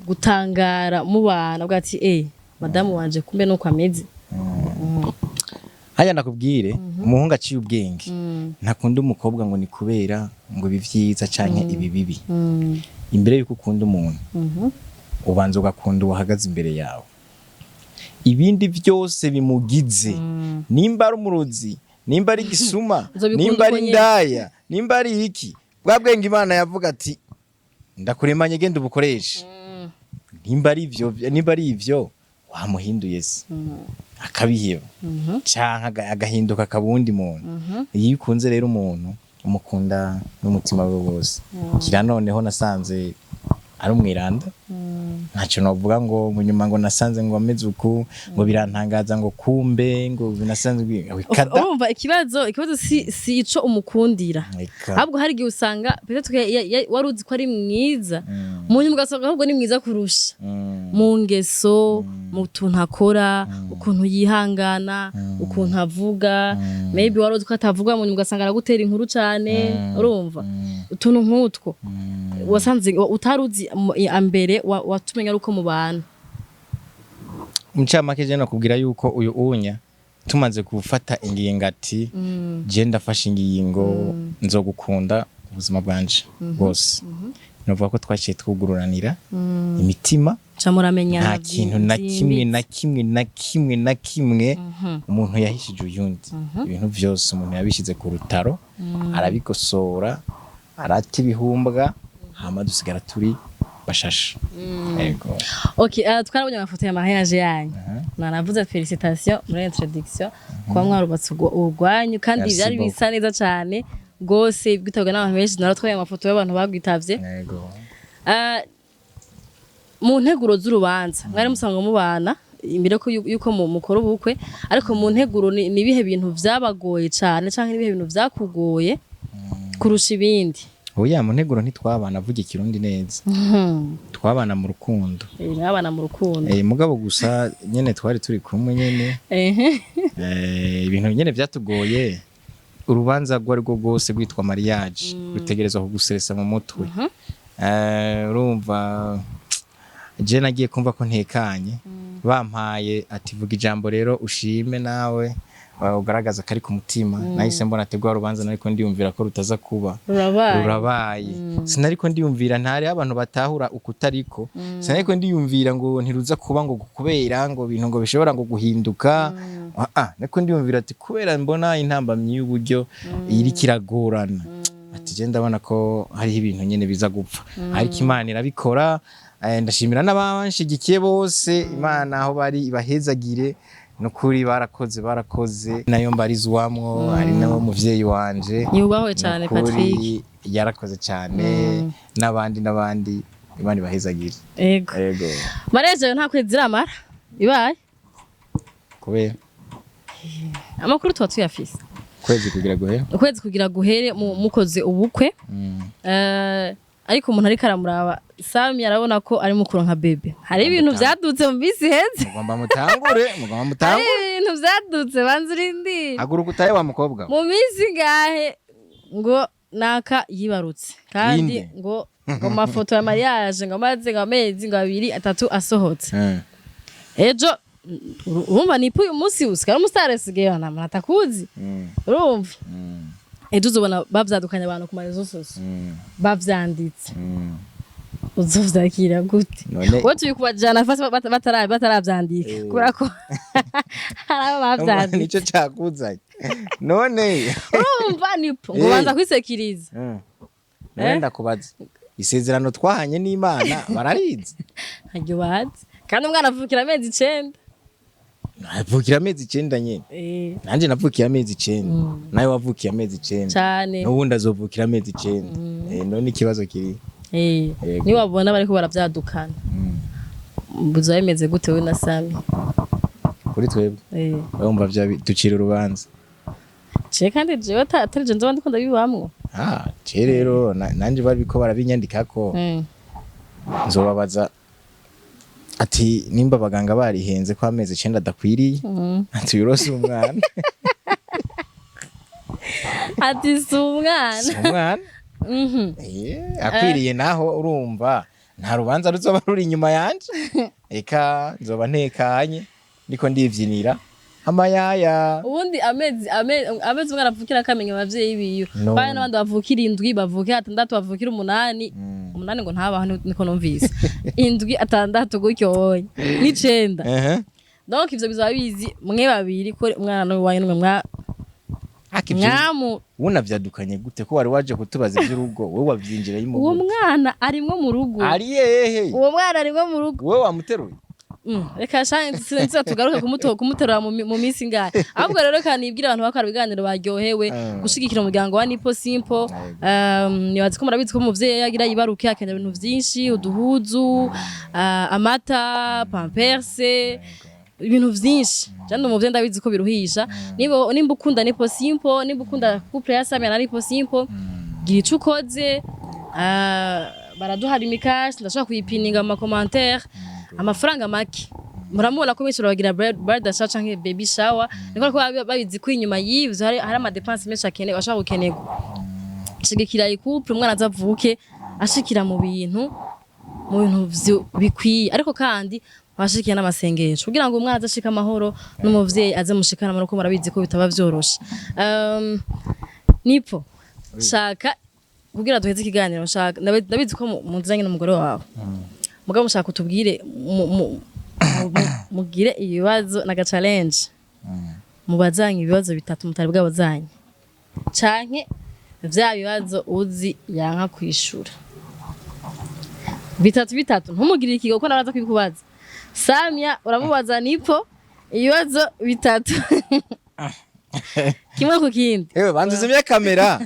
gutangara mubana, uvuga ati: "Eh, madamu wanje kumbe nuko ameze"? Hajya ndakubwire, umuhungu aciye ubwenge ntakunda umukobwa ngo ni kubera ngo ibi vyiza canke ibi bibi. Imbere yuko ukunda umuntu, ubanza ugakunda uwahagaze imbere yawe, ibindi byose bimugize, nimba ari umurozi, nimba ari igisuma, Uzobikunda nimba ari uko nyene. indaya, nimba ari iki, bwa bwenge Imana yavuga ati: "Ndakuremanye, genda ubukoreshe." Nimba ari ivyo wamuhinduye se akabiheba canke agahinduka akaba uwundi muntu. Iyo ukunze rero umuntu, umukunda n'umutima we wose. Kira noneho nasanze ari umwiranda, ntacyo novuga ngo mu nyuma ngo nasanze ngo ameze uku, ngo birantangaza, ngo kumbe ngo nasanze kada. Urumva, ikibazo si ico umukundira, Eka. ahubwo hari igihe usanga peut-être que wari uzi ko ari mwiza, mu nyuma ugasanga ahubwo ni mwiza kurusha mu ngeso, mu tuntu akora, ukuntu yihangana, ukuntu avuga. Maybe wari uzi ko atavuga, mu nyuma ugasanga aragutera inkuru cane. Urumva, utuntu nk'utwo wasanze utari uzi mbere, watumenya ari uko mubana. Muncamake, je nakubwira yuko uyu unya tumaze gufata ingingo ati: "Je ndafashe ingingo, nzogukunda ubuzima bwanje bwose," novuga ko twaciye twugururanira imitima. Ca muramenyana. Nta kintu na kimwe, na kimwe, na kimwe, na kimwe umuntu yahishije uyundi. Ibintu vyose umuntu yabishyize ku rutaro, arabikosora, arata ibihumbwa, hama dusigara turi Bashasha. Yego. Okay, twarabonye amafoto ya mariage yanyu. Nanavuze félicitation muri introduction kuba mwarubatse urwanyu kandi Merci byari beaucoup. bisa neza cyane gose, bwitabwa n'abantu benshi. Naratwaye amafoto y'abantu bagwitavye. Yego. Mu nteguro z'urubanza mwari musanzwe mubana imbere ko yuko mukora ubukwe, ariko mu nteguro ni ibihe bintu vyabagoye cane canke nibihe bintu vyakugoye kurusha ibindi? Oya, mu nteguro ntitwabana, avuga ikirundi neza. Twabana mu rukundo. Mwabana mu rukundo. Mugabo gusa nyene twari turi kumwe nyene. Ibintu nyene vyatugoye, urubanza rwo ari rwo rwose rwitwa mariage rutegerezwa kuguseresa mu mutwe. Urumva je nagiye kumva ko ntekanye, bampaye ati vuga ijambo rero ushime nawe ugaragaza kari ku mutima. Nahise mbona ategwa urubanza nariko ndiyumvira ko rutaza kuba. Rurabaye. Rurabaye. Sinariko ndiyumvira, ntari abantu batahura ukutariko, sinariko ndiyumvira ngo ntiruza kuba ngo kubera ngo ibintu ngo bishobora ngo guhinduka. Ah ah, nariko ndiyumvira ati kubera mbona intambamyi y'uburyo iriko iragorana, ati je ndabona ko hariho ibintu nyene biza gupfa, ariko Imana irabikora. Ndashimira n'abanshigikiye bose. Imana aho bari ibahezagire, nukuri barakoze, barakoze. Nayo mbarizwamwo ari nawe muvyeyi wanje. Yubahwe cane. Nukuri Patrick. Yarakoze cyane, n'abandi n'abandi, Imana ibahezagire. Ego. Ego. Mariage yawe nta kwezi iramara ibaye. Kubera Amakuru tuba tuyafise. Kwezi kugira guhera. Ukwezi kugira guhere mukoze ubukwe. Ariko umuntu ariko aramuraba Sami arabona ko ari mukuru nka bébé. Hari ibintu vyadutse mu minsi iheze. Mugomba mutangure, mugomba Hari mutangure. ibintu vyadutse, banza urindire. Haguruka utahe wa mukobwa we. Mu minsi ngahe ngo naka yibarutse kandi Inde? ngo mafoto ya mariage ngo amaze ngo amezi ngo 2 3 asohotse. Ejo urumva nipo uyu munsi usigara umusitari asigaye nta muntu atakuzi. Urumva ejo uzobona bavyadukanye abantu ku ma réseaux sociaux bavyanditse. Uzovyakira gute? None wowe turi kubajana fasi bataravyandika kubera ko hari abo bavyanditse. Nico cakuzanye none. Urumva nipo ngo banza kwisekiriza. None ndakubaza, isezerano twahanye n'Imana bararizi? Ntaryo bazi, kandi umwana avukira amezi 9. Navukira amezi 9 nyene. Nanje navukiye amezi 9, nawe wavukiye amezi 9. Cane. N'ubundi azovukira amezi 9. None ikibazo kiri? Yego. Niwabona bariko baravyadukana buzoba bimeze gute we na Sami? Kuri twebwe urumva vya ducira urubanza. Je kandi jewe atari je nzoba ndiko ndabibamwo. Ah, je rero nanje bariko barabinyandikako, nzobabaza ati nimba abaganga barihenze ko amezi 9 adakwiriye, ati uyu si umwana. Ati si umwana. Si umwana. Akwiriye naho urumva nta rubanza ruzoba ruri inyuma yanje, eka nzoba ntekanye ndiko ndivyinira amayaya. Ubundi amezi umwana avukira akamenya abavyeyi biwe. No. Baya n'abandi bavukira 7, bavukira 6, bavukira 8. 8 ngo ntabaho, niko numvise 7, 6 gutyo woye n'9. Donc ivyo bizaba bizi mwe babiri ko umwana n'uwanyu nimwe mwa Ariko ivyo mwamu. Unavyadukanye gute ko wari waje kutubaza ivy'urugo, wowe wavyinjirayimo Uwo gute? mwana arimwo mu rugo. Ari hehe? Uwo mwana arimwo mu rugo. Wowe wamuteruye? Reka sha tugaruke kumuterura mu minsi ingahe. Ahubwo rero reka nibwire abantu bakora ibiganiro baryohewe gushigikira umuryango wa Nipo Simple. Nibazi ko murabizi ko umuvyeyi yagira yibaruke akenera ibintu vyinshi, uduhuzu, amata, pampers, ibintu vyinshi. Jandi umuvyeyi ndabizi ko biruhisha. Nimba ukunda Nipo Simple, nimba ukunda couple ya Samia na Nipo Simple, gira ico ukoze. Baraduhara imikashi, ndashobora kuyipininga mu ma commentaire, amafaranga make. Muramubona ko benshi baragira bridal shower canke baby shower, niko ko babizi ko inyuma y'ivyo hari ama dépenses menshi akenewe, ashobora gukenerwa. Shigikira iyi couple, umwana azavuke ashikira mu bintu bikwiye, ariko kandi bashikiye n'amasengesho kugira ngo umwana azashike amahoro n'umuvyeyi aze mushikana amahoro, ko murabizi ko bitaba vyoroshe. Nipo shaka kugira duheze ikiganiro, shaka ndabizi ko muzanye n'umugore wawe, mugabo mushaka utubwire mugire ibibazo naga challenge, mubazanye ibibazo bitatu mutari bwabazanye canke vya bibazo uzi yanka kwishura. Bitatu bitatu, ntumugirire ikigo kuko nawe araza kubikubaza. Samia uramubaza Nipo ibibazo bitatu, kimwe ku kindi. Ewe, banza uzimye kamera.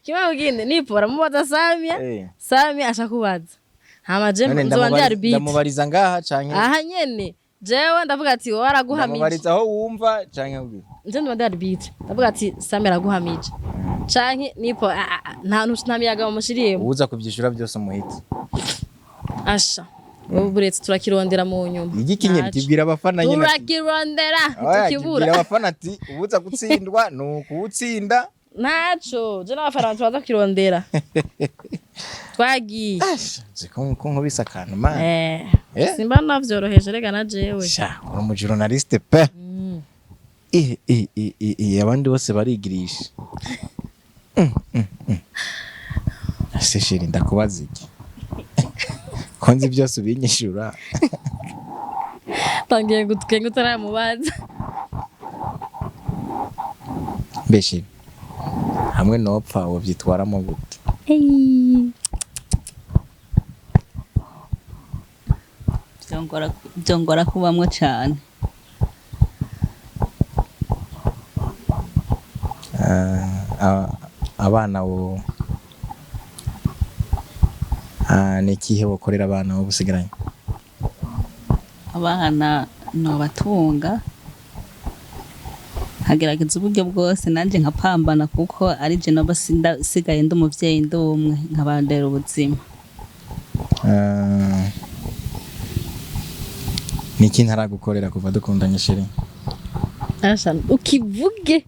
Kimwe ku kindi. Nipo uramubaza Samia. Samia ashakubaza, hama je None nzoba ndi arbitre. Ndamubariza ngaha canke? Aha nyene. Jewe ndavuga ati wowe araguhamije. Ndamubariza aho wumva canke ubwira? Nje ndaba ndi arbitre, ndavuga ati Samia araguhamije canke Nipo nta miyaga bamushiriyemo. Uza kuvyishura byose umuhite. Asha, wowe buretse turakirondera mu nyuma. Igikinye. Ntaco. Kibwira abafana nyine ati- Turakirondera. Oya, tukibura. kibwira abafana ati ubuza gutsindwa ni ukuwutsinda. Ntaco, je n'abafana turaza kukirondera, twagiye. Nzi ko nkubise akantu, man. Simba navyoroheje rega na jewe. Sha, uri umu journaliste pe. Abandi bose barigirisha. Ese chéri, ndakubaza iki ko nzi byose ubinyishura? Tangiye gutwenga utaramubaza. Mbe chéri, hamwe nopfa wovyitwaramo gute? Byongora kubamwo cane. Abana bo, ni ikihe bokorera abana bo busigaranye? Abana nobatunga, nkagerageza uburyo bwose nanje nkapambana, kuko ari je noba sigaye ndi umuvyeyi, ndi umwe, nkabandera ubuzima. Ni iki ntaragukorera kuva dukundanye, chéri? Asha, ukivuge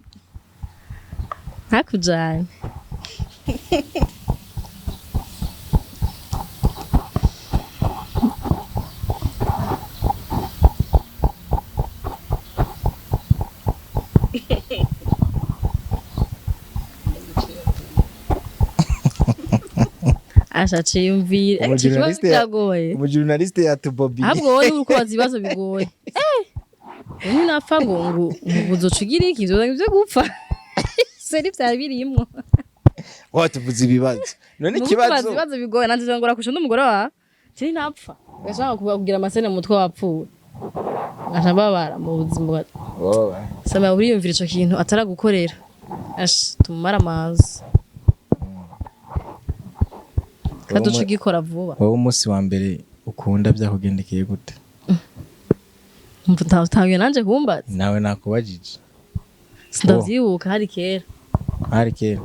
ntakujane. Asha, ciyumvire. Ico kibazo kiragoye. Umujournaliste yatubobi. Ahubwo wowe uri kubaza ibibazo bigoye. Ubu napfa ngo uzoca ugira iki? Ivyo vyo gupfa seri vyari birimwo. Watuvuze ibibazo none. Ni ukubaza Ikibazo. ibibazo bigoye nanje ngo urakusha n'umugore wawe kiri napfa ugashaka kugira amasene mu mutwe wapfuye, nkaca mbabara mu buzima bwa Wowe. Sama. Uriyumvira ico kintu ataragukorera. Ash, tumara amazi kandi uca ugikora vuba. Wowe, umunsi wa mbere ukunda byakugendekeye gute? Umva, utanguye nanje kumbaza. Nawe nakubajije. Sindavyibuka, hari kera. Hari kera.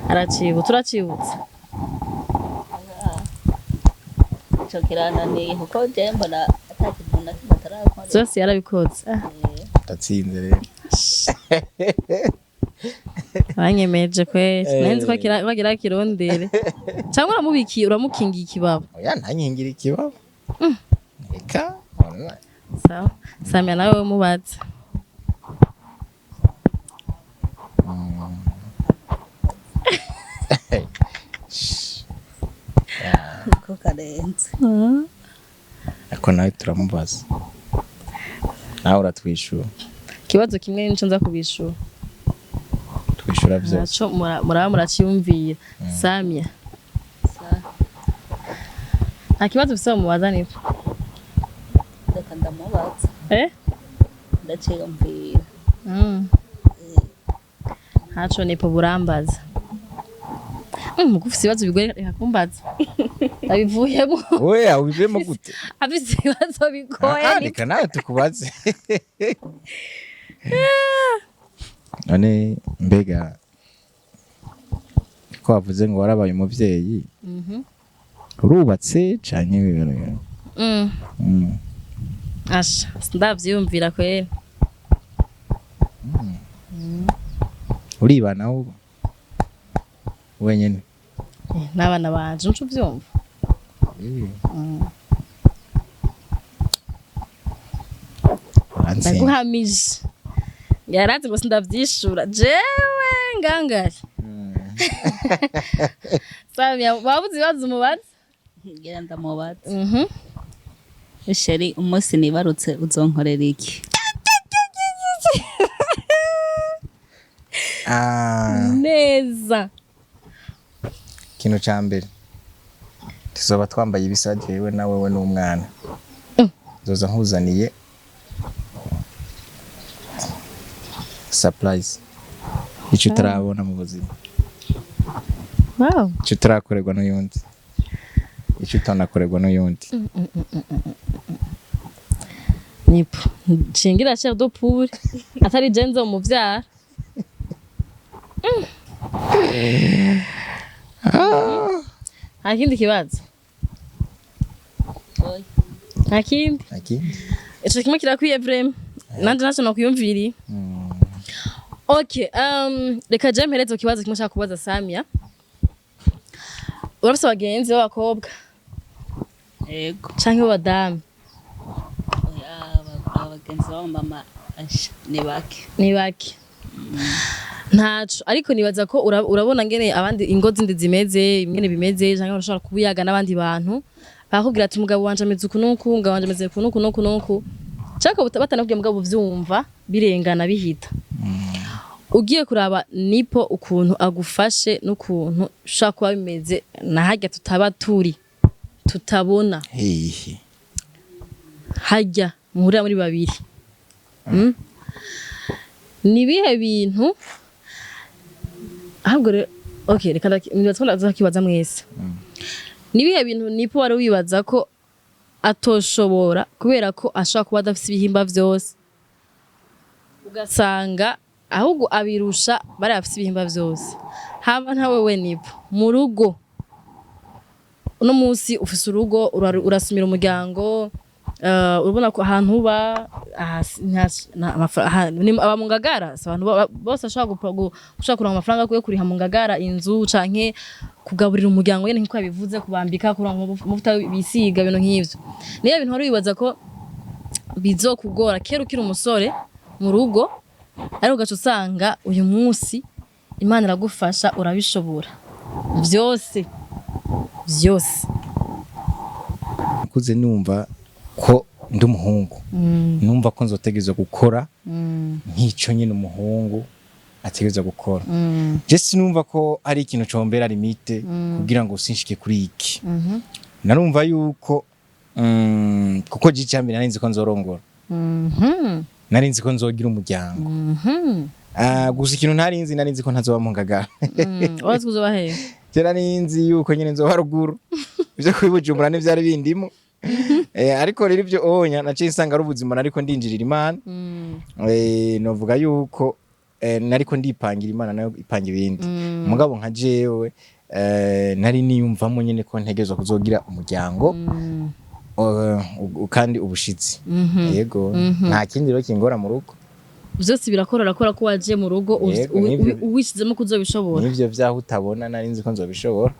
Aracibutse, uracibutse? Ico kirananiye kuko je mbona ata kintu na kimwe atarakora. Vyose yarabikoze. Ndatsinze rero. Banyemeje kweri. Nari nzi ko bagira kirondere cyangwa uramubikiye, uramukingiye ikibaba. Oya, ntankingira ikibaba, reka. Sawa, Samia, nawe mubaze. Ko karenze. Ariko nawe turamubaza, nawe uratwishyura. Ikibazo kimwe nico nza kubishura. Twishyura byose. Naco muraba muraciyumvira. Samia, nta kibazo ufise mubaza nibyo? Reka ndamubaza. Eh. Ndaciyumvira. Ntaco nipo burambaza. Ufise ibibazo bigoye, reka kumbaza, abivuyemo. Oya, ubivemo gute? Afise ibibazo bigoye. Reka nawe tukubaze. None mbega ko wavuze ngo warabaye umuvyeyi, urubatse canke ibintu? Asha, sindavyiyumvira kweri. Uribana ubu wenyene? N'abana banje, nco uvyumva. Urantsinda. Ndaguhamije, yarazi ngo sindavyishura jewe ngangari. Samia, wabuze ibibazo umubaza? Ngira ndamubaza. Chéri, Chéri, umunsi nibarutse uzonkorera iki? Ah, Neza. ikintu ca mbere. Tuzoba twambaye ibisa, jewe na wewe n'umwana. Nzoza nkuzaniye surprise, icyo utarabona mu buzima, icyo utarakorerwa n'uyundi, icyo utanakorerwa n'uyundi. Nipo nshingira chair de poule atari je nzomuvyara. Nta kindi kibazo? Oya. Nta kindi? Akindi. Ico kimwe kirakwiye vraiment, nanje naco nokwiyumviriye. Okay, reka je mpereze ku kibazo kimwe nshaka kubaza Samia. Urafise abagenzi b'abakobwa Yego. canke b'abadamu? Oya, abagenzi b'abamama asha ni bake. Ni bake, ntaco, ariko nibaza ko urabona ngene abandi ingo zindi zimeze, ingene bimeze, canke urashobora kubuyaga n'abandi bantu bakakubwira ati umugabo wanje ameze uku n'uku, umugabo wanje ameze uku n'uku n'uku n'uku, canke batanakubwiye mugabo uvyumva birengana bihita. Ugiye kuraba Nipo ukuntu agufashe n'ukuntu ushobora kuba bimeze na harya tutaba turi tutabona, Hehe? Harya muhurira muri babiri. Ni ibihe bintu ahubwo rero, okay, reka nibaza ko ndaza mwese. Ni ibihe bintu Nipo wari wibaza ko atoshobora kubera ko ashobora kuba adafise ibihimba vyose, ugasanga ahubwo abirusha bari bafise ibihimba vyose? Hama nka wewe Nipo, mu rugo uno munsi ufise urugo, urasumira umuryango, urabona ko ahantu uba aha aba mu Ngagara, si abantu bose bashobora gushobora kuronka amafaranga yo kuriha mu Ngagara inzu canke kugaburira umuryango nyene nkuko yabivuze, kubambika, kuronka amavuta bisiga, ibintu nk'ivyo. Niyo bintu wari wibaza ko bizokugora kera ukiri umusore mu rugo, ariko ugaca usanga uyu munsi Imana iragufasha, urabishobora vyose vyose? Nkuze numva ko ndi umuhungu, numva ko nzotegerezwa gukora nk'ico nyine umuhungu ategerezwa gukora. Je sinumva ko hari ikintu combera limite kugira ngo sinshike kuri iki. Narumva yuko kuko je icambere nari nzi ko nzorongora, nari nzi ko nzogira umuryango. Gusa ikintu ntari nzi, nari nzi ko ntazoba mu Ngagara. Wazi kuzoba hehe? Je nari nzi yuko nyine nzoba ruguru, ivyo kubi Bujumbura ntivyari bindimo. Ariko rero ivyo onya naciye nsanga ari ubuzima nariko ndinjirira Imana. Novuga yuko nariko ndipangira, Imana nayo ipanga ibindi. Mugabo nka jewe nari niyumvamo nyine ko ntegerezwa kuzogira umuryango kandi ubushitsi. Yego, nta kindi rero kingora mu rugo. Vyose birakora, urakora ko waje mu rugo Yego, nivyo. Uwishizemo ko uzobishobora. Nivyo vyaho utabona, nari nzi ko nzobishobora.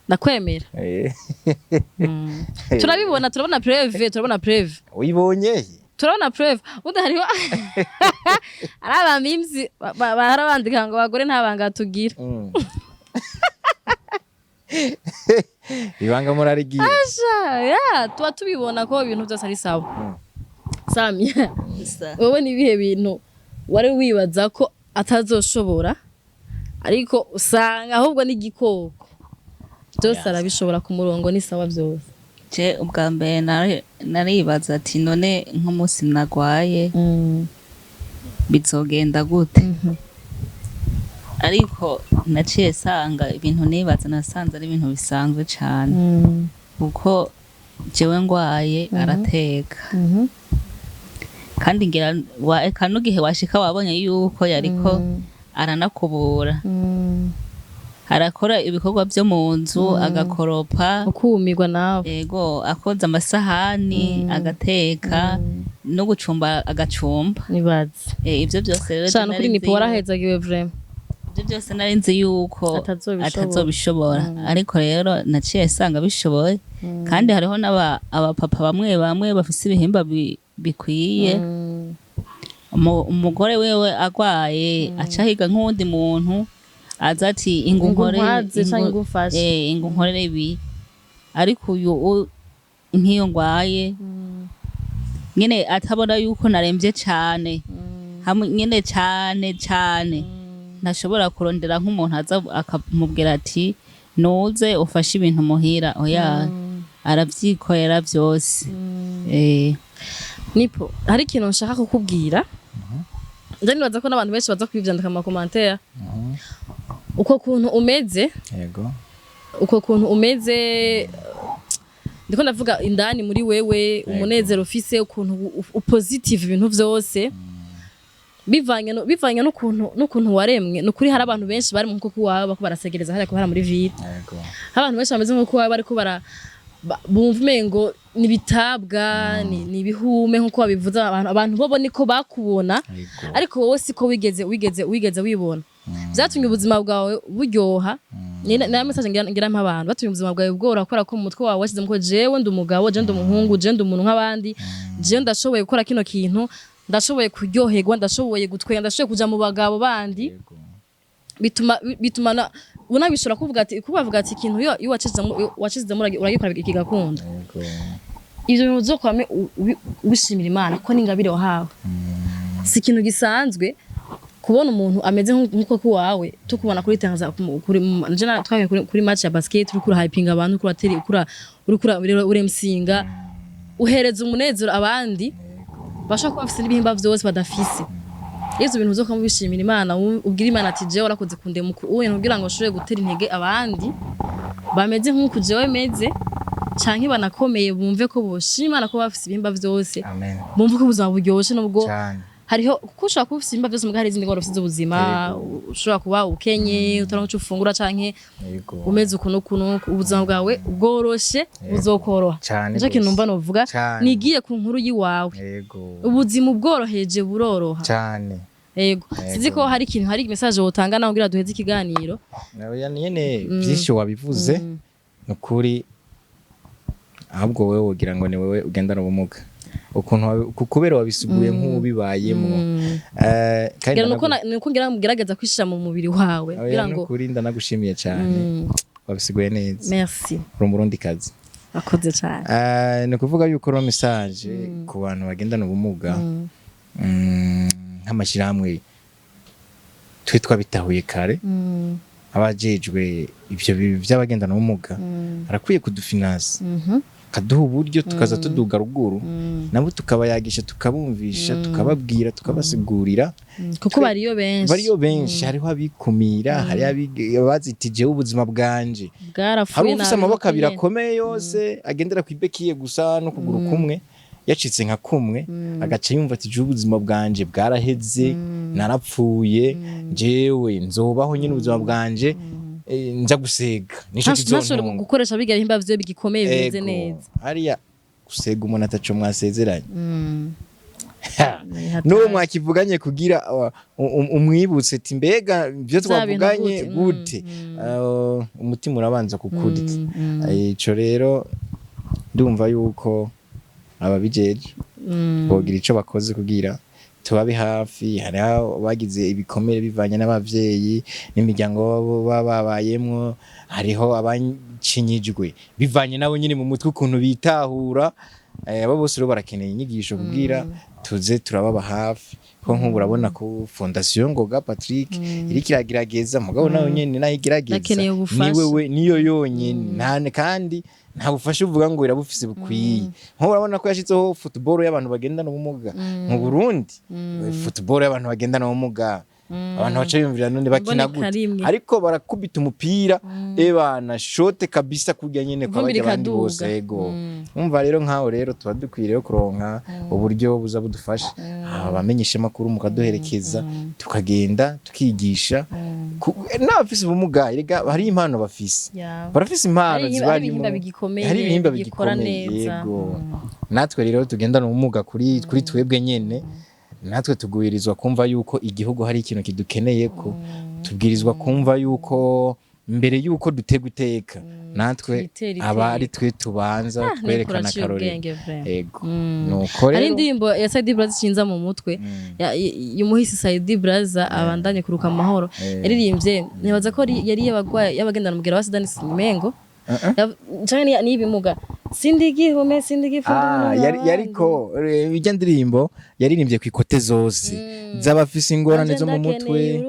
Ndakwemera. Turabibona, turabona preuve, turabona preuve. Uyibonye he? Turabona preuve. Ubundi hariho ari abamimzi bahora bandika ngo abagore nta banga tugira. Ibanga murarigira. Sha, ya tuba tubibona ko ibintu byose ari sawa. Samia, Sa. wowe ni ibihe bintu wari wibaza ko atazoshobora, ariko usanga ahubwo n'igikoko byose arabishobora ku murongo, ni sawa byose? Je ubwa mbere naribaza ati none nk'umunsi nagwaye bizogenda gute? Ariko naciye sanga ibintu nibaza nasanze ari ibintu bisanzwe cane, kuko jewe ngwaye arateka, kandi ngira eka n'igihe washika wabonye yuko yariko aranakubura, arakora ibikorwa vyo mu nzu, agakoropa. Ukumirwa nawe. Ego, akoza amasahani, agateka, no gucumba agacumba. Nibaze. Ivyo byose rero Shana nari kuri nzi Nipo warahezagiwe vraiment. Ivyo byose nari nzi yuko Atazobishobora. atazobishobora, ariko rero naciye sanga bishoboye. Kandi hariho n'aba abapapa bamwe bamwe bafise ibihimba bikwiye, umugore wewe agwaye aca ahiga nk'uwundi muntu aza ati ingu Ingu nkorere nkwaze canke ingu mfashe. Ingu nkorere ibi. Ariko uyu nk'iyo ngwaye nyene atabona yuko naremvye cane hamwe nyene cane cane, ntashobora kurondera nk'umuntu aza akamubwira ati Nuze ufashe ibintu muhira, oya, aravyikorera vyose. Nipo hari ikintu nshaka kukubwira. Nje nibaza ko n'abantu benshi baza kubivyandika mu ma commentaires, uko kuntu umeze. Uko kuntu umeze, ndiko ndavuga indani muri wewe, umunezero ufise, ukuntu positive, ibintu vyose bivanye n'ukuntu waremwe. Nukuri hari abantu benshi bari mu nkuko wawe bako barasegereza hariya kuhara muri ville. Hari abantu benshi bameze nk'uko wawe bariko bumva umengo ni ibitabwa, ni ibihume nk'uko babivuze abantu bobo niko bakubona. Ariko wowe siko wigeze wibona. Vyatumye ubuzima bwawe buryoha. Ni na message ngira mpa abantu batumye ubuzima bwawe bworoha, kubera ko mu mutwe wawe washyizemo ko jewe ndi umugabo, jewe ndi umuhungu, jewe ndi umuntu nk'abandi, jewe ndashoboye gukora kino kintu, ndashoboye kuryoherwa, ndashoboye gutwenga, ndashoboye kuja mu bagabo bandi. Bituma unabishobora kuvuga ati, kubavuga ati ikintu iyo wacishizemo uragikora kigakunda. Ivyo bintu uzokwame ubishimira Imana, ko n'ingabire wahawe. Si ikintu gisanzwe kubona umuntu ameze nk'uko kuwawe tukubona kuri Tanzania, kuri nje twagiye kuri match ya basket, uriko urahypinga abantu, uriko uratera, uriko uremsinga, uhereza umunezero abandi bashobora kuba bafise n'ibihimba vyose badafise. Ivyo bintu uzokwama ubishimira Imana, ubwira Imana ati jewe warakoze kundema uku kugira ngo nshobore gutera intege abandi bameze nk'uku jewe meze canke banakomeye, bumve ko boshima Imana ko bafise ibihimba vyose. Amen. Bumve ko ubuzima buryoshe nubwo Cyane. hariho, kuko ushobora kuba ufise ibihimba vyose muga hari izindi ngwara ufise z'ubuzima, ushobora kuba ukenye, utaronka ico ufungura canke umeze ukuntu ukuntu, ubuzima bwawe bworoshe buzokoroha. Cyane Nico kintu gose. numva novuga. Cyane. Nigiye ku nkuru yiwawe. Ubuzima ubworoheje buroroha. Cyane. Yego, sinzi ko hari ikintu, hari message wotanga naho kugira duheze ikiganiro. Oya, nyene byinshi wabivuze, ni ukuri. Ahubwo wowe wogira ngo ni wowe ugendana ubumuga, ukuntu kubera wabisiguye nk'ubibayemo. Kandi Ngira nuko nuko ngira mugerageza kwishira mu mubiri wawe Oya, kugira ngo nukuri ndanagushimiye cyane, wabisiguye neza. Merci. Uri umurundikazi. Akoze cyane. Ni ukuvuga yuko ro message ku bantu bagendana ubumuga, nk'amashyirahamwe twe twabitahuye kare, abajejwe ivyo vy'abagendana ubumuga arakwiye kudufinansa, kaduha uburyo tukaza tuduga ruguru, nabo tukabayagisha, tukabumvisha, tukababwira, tukabasigurira. Kuko bariyo benshi. Bariyo benshi. Hariho abikumira, hariho abazitijeho ubuzima bwanje. Bwarapfuye. Hari ufise Nabi amaboko abiri nyene. akomeye yose, agendera ku ibekiye gusa n'ukuguru kumwe, yacitse nka kumwe, agaca yumva ati jewe ubuzima bwanje bwaraheze, narapfuye, jewe nzobaho nyine ubuzima bwanje, nza gusega nico Ntashobore kizontunga. gukoresha biga bihimba vyiwe bigikomeye bimeze Ego. neza. Hariya gusega umuntu ataco mwasezeranye, n'uwo mwakivuganye kugira umwibutse ati mbega ibyo Vya bintu twavuganye gute? Gute? Umutima urabanza kukurya. Ico rero ndumva yuko ababijeje bogira ico bakoze kugira tubabe hafi. Hariho abagize ibikomere bivanye n'abavyeyi n'imiryango baba babayemwo, hariho abancinyijwe bivanye nabo nyine mu mutwe ukuntu bitahura. Abo bose rero barakeneye inyigisho kugira tuze turababa hafi, ko nk'ubu urabona ko Fondation Ngoga Patrick iriko iragerageza, mugabo nayo nyene nayo igerageza Bakeneye ubufasha. niwe we niyo yonyene nta kandi nta bufasha uvuga ngo irabufise bukwiye. Nk'ubu urabona ko yashyizeho football y'abantu bagendana ubumuga mu Burundi. Football y'abantu bagendana ubumuga, abantu baca biyumvira none bakina Imboneka gute? rimwe. Ariko barakubita umupira, ebana shote kabisa, kurya nyene kwa Ivumbi barya abandi rikaduga. bose. Ego, umva rero nkaho rero tuba dukwiye rero kuronka uburyo buza budufasha, abamenyesha amakuru mukaduherekeza, tukagenda tukigisha n'abafise ubumuga. Erega hari impano bafise, barafise impano Hari zibarimo. ibihimba bigikomeye, Hari ibihimba bigikora bigikomeye. neza. Yego. Natwe rero tugendana ubumuga kuri twebwe nyene, natwe tugwirizwa kumva yuko igihugu hari ikintu kidukeneye, ko tubwirizwa kumva yuko mbere yuko dutega iteka natwe Twitera aba ari iteka. twe tubanza Ah, twerekana niko uraciye akarorero. ubwenge vraiment. Ego, nuko Hari rero indirimbo ya Saidi Brazza ishinza mu mutwe, y'umuhisi Saidi Brazza, abandanye kuruka amahoro. Yaririmbye, nibaza ko yari y'abagwayi, y'abagendana umugera wa sida n'imengo canke ni ibimuga, sindi igihume, sindi igifundo. Ah, yariko ijya ndirimbo yaririmbye ku ikote zose z'abafise ingorane zo mu mutwe.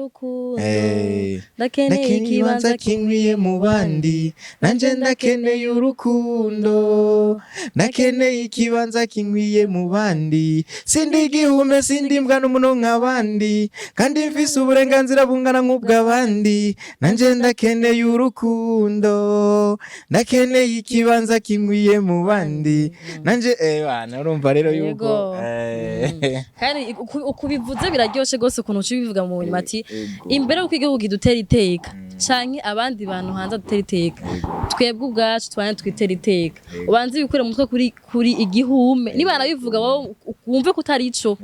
Urukundo. Ndakeneye Ndakeneye ikibanza ikibanza kinkwiye mu bandi, nanje ndakeneye urukundo, ndakeneye ikibanza kinkwiye mu bandi. Sindi igihume, sindi imbwa n'umuno nk'abandi, kandi mfise uburenganzira bungana nk'ubw'abandi. Nanje ndakeneye urukundo, ndakeneye ikibanza kinkwiye mu bandi, nanje bana, urumva rero yuko Yego. Kandi uku bivuze biraryoshe gose, ukuntu uca ubivuga mu nyuma ati Ego. imbere yuko igihugu kidutera iteka canke abandi bantu hanze dutera iteka, twebwe ubwacu tubane twitera iteka. Ubanze wikure mu mutwe kuri igihume, niba nabivuga wowe wumve ko utari ico.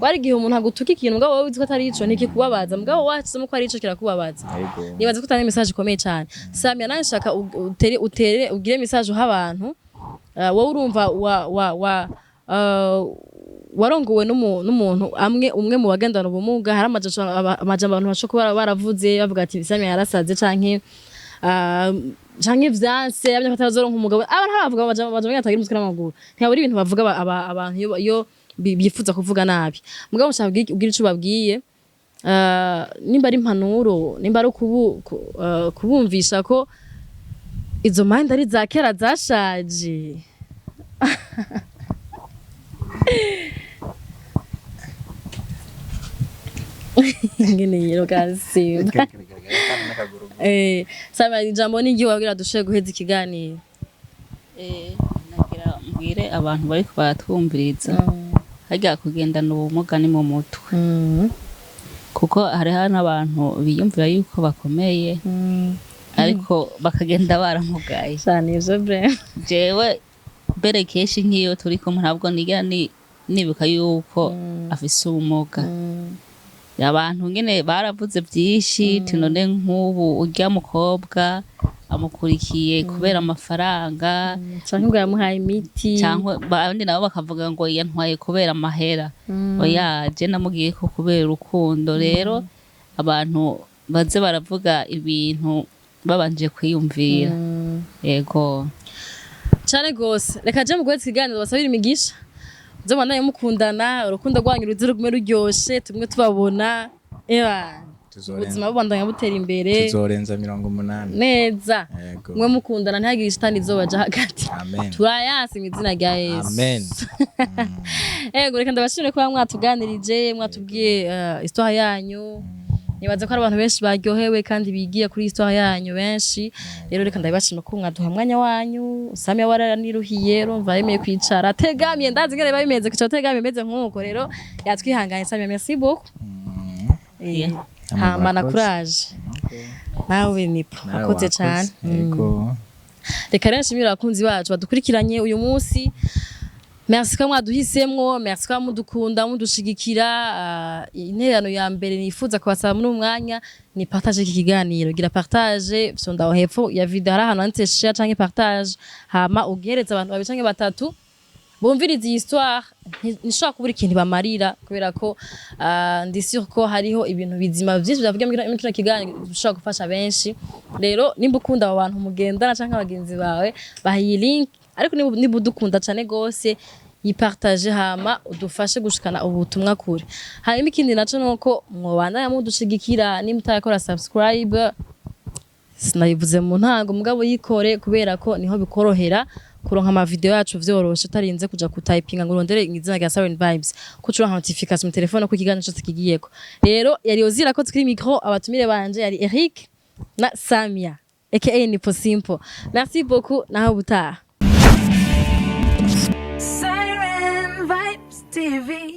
Wari igihe umuntu agutuka ikintu, mugabo wowe uzi ko atari ico, ntikikubabaza, mugabo wacizemo ko ari ico kirakubabaza. Nibaza ko utanga message ikomeye cyane. Samia, nawe nshaka utere ugire message uha abantu. Wowe urumva wa wa wa warongowe n'umuntu amwe, umwe mu bagendana ubumuga. Hari amajambo abantu bashobora kuba baravuze, bavuga ati Samia yarasaze, canke vyanse abanya batazoronka umugabo. Abantu bavuga amajambo atagira umutwe n'amaguru, ntiyabura ibintu bavuga abantu iyo bifuza kuvuga nabi. Mugabo nshaka ubwire ico babwiye, nimba ari impanuro, nimba ari kubumvisha ko izo mind ari za kera zashaje. Ngene yero kasimba. Saba ijambo ni igihe wabwira dushoboye guheza ikiganiro. Nagira mbwire abantu bariko baratwumviriza, harya kugendana ubumuga ni mu mutwe, kuko hariho n'abantu biyumvira yuko bakomeye ariko bakagenda baramugaye. Cyane ivyo bre. Jewe mbere kenshi nk'iyo turi kumwe ntabwo nigera nibuka yuko afise ubumuga. Abantu nyene baravuze byinshi, ati none nk'ubu urya mukobwa amukurikiye kubera amafaranga, canke ngo yamuhaye imiti, cyangwa abandi nabo bakavuga ngo yantwaye kubera amahera. Oya, je namubwiye ko kubera urukundo. Rero abantu baze baravuga ibintu babanje kwiyumvira. Yego. Cane gose. Reka je mu guheza ikiganiro basabira imigisha, muze mubandanye mukundana, urukundo rwanyu ruze rugume ruryoshe, tumwe tubabona eba ubuzima bubandanya butera imbere. Tuzorenza 80. Neza. Yego. Mwe mukundana, ntihagire ishitani izobaja hagati. Amen. Turayasi mu izina rya Yesu. Amen. Ego, reka ndabashimire kuba mwatuganirije, mwatubwiye histoire yanyu. Nibaza ko ari abantu benshi baryohewe kandi bigiye kuri histoire yanyu benshi. Rero reka ndabibashima ko mwaduha umwanya wanyu. Samia waraniruhiye, urumva yemeye kwicara tegamiye, ndazi ingene biba bimeze kwicara tegamiye meze nk'uko. Rero yatwihanganye. Samia, merci beaucoup. Hama na Murakoze. courage nawe nipo. Nawe Wakoze wakoze. cane. Yego. Reka rero nshimire abakunzi bacu badukurikiranye uyu munsi. Merci ko mwaduhisemwo, merci ko mudukunda, mudushigikira. Intererano ya mbere nifuza kubasaba muri uyu mwanya ni partage iki kiganiro. Gira partage, fyonda aho hepfo ya video hari ahantu handitse share canke partage, hama ugihereza abantu babiri canke batatu bumviriza iyi histoire. Ntishobora kubura ikintu bamarira, kubera ko ndi sûr ko hariho ibintu bizima vyinshi byavuga muri kino kiganiro bishobora gufasha benshi. Rero nimba ukunda abo bantu mugendana canke abagenzi bawe, baha iyi link. Ariko niba udukunda cane gose, yipartage, hama udufashe gushikana ubutumwa kure. Hanyuma ikindi naco nuko mwobandanya mudushigikira. Nimba utarakora subscribe, sinabivuze mu ntango, mugabo yikore, kubera ko niho bikorohera kuronka ama video yacu vyoroshe, utarinze kuja kutayipinga ngo urondere izina rya Siren Vibes, ko ucuronka notification mu telefone ko ikiganiro cose kigiyeko. Rero yari Ozira ko kuri micro, abatumire banje yari Eric na Samia aka Nipo Simple. Merci beaucoup, naho ubutaha. Siren Vibes TV.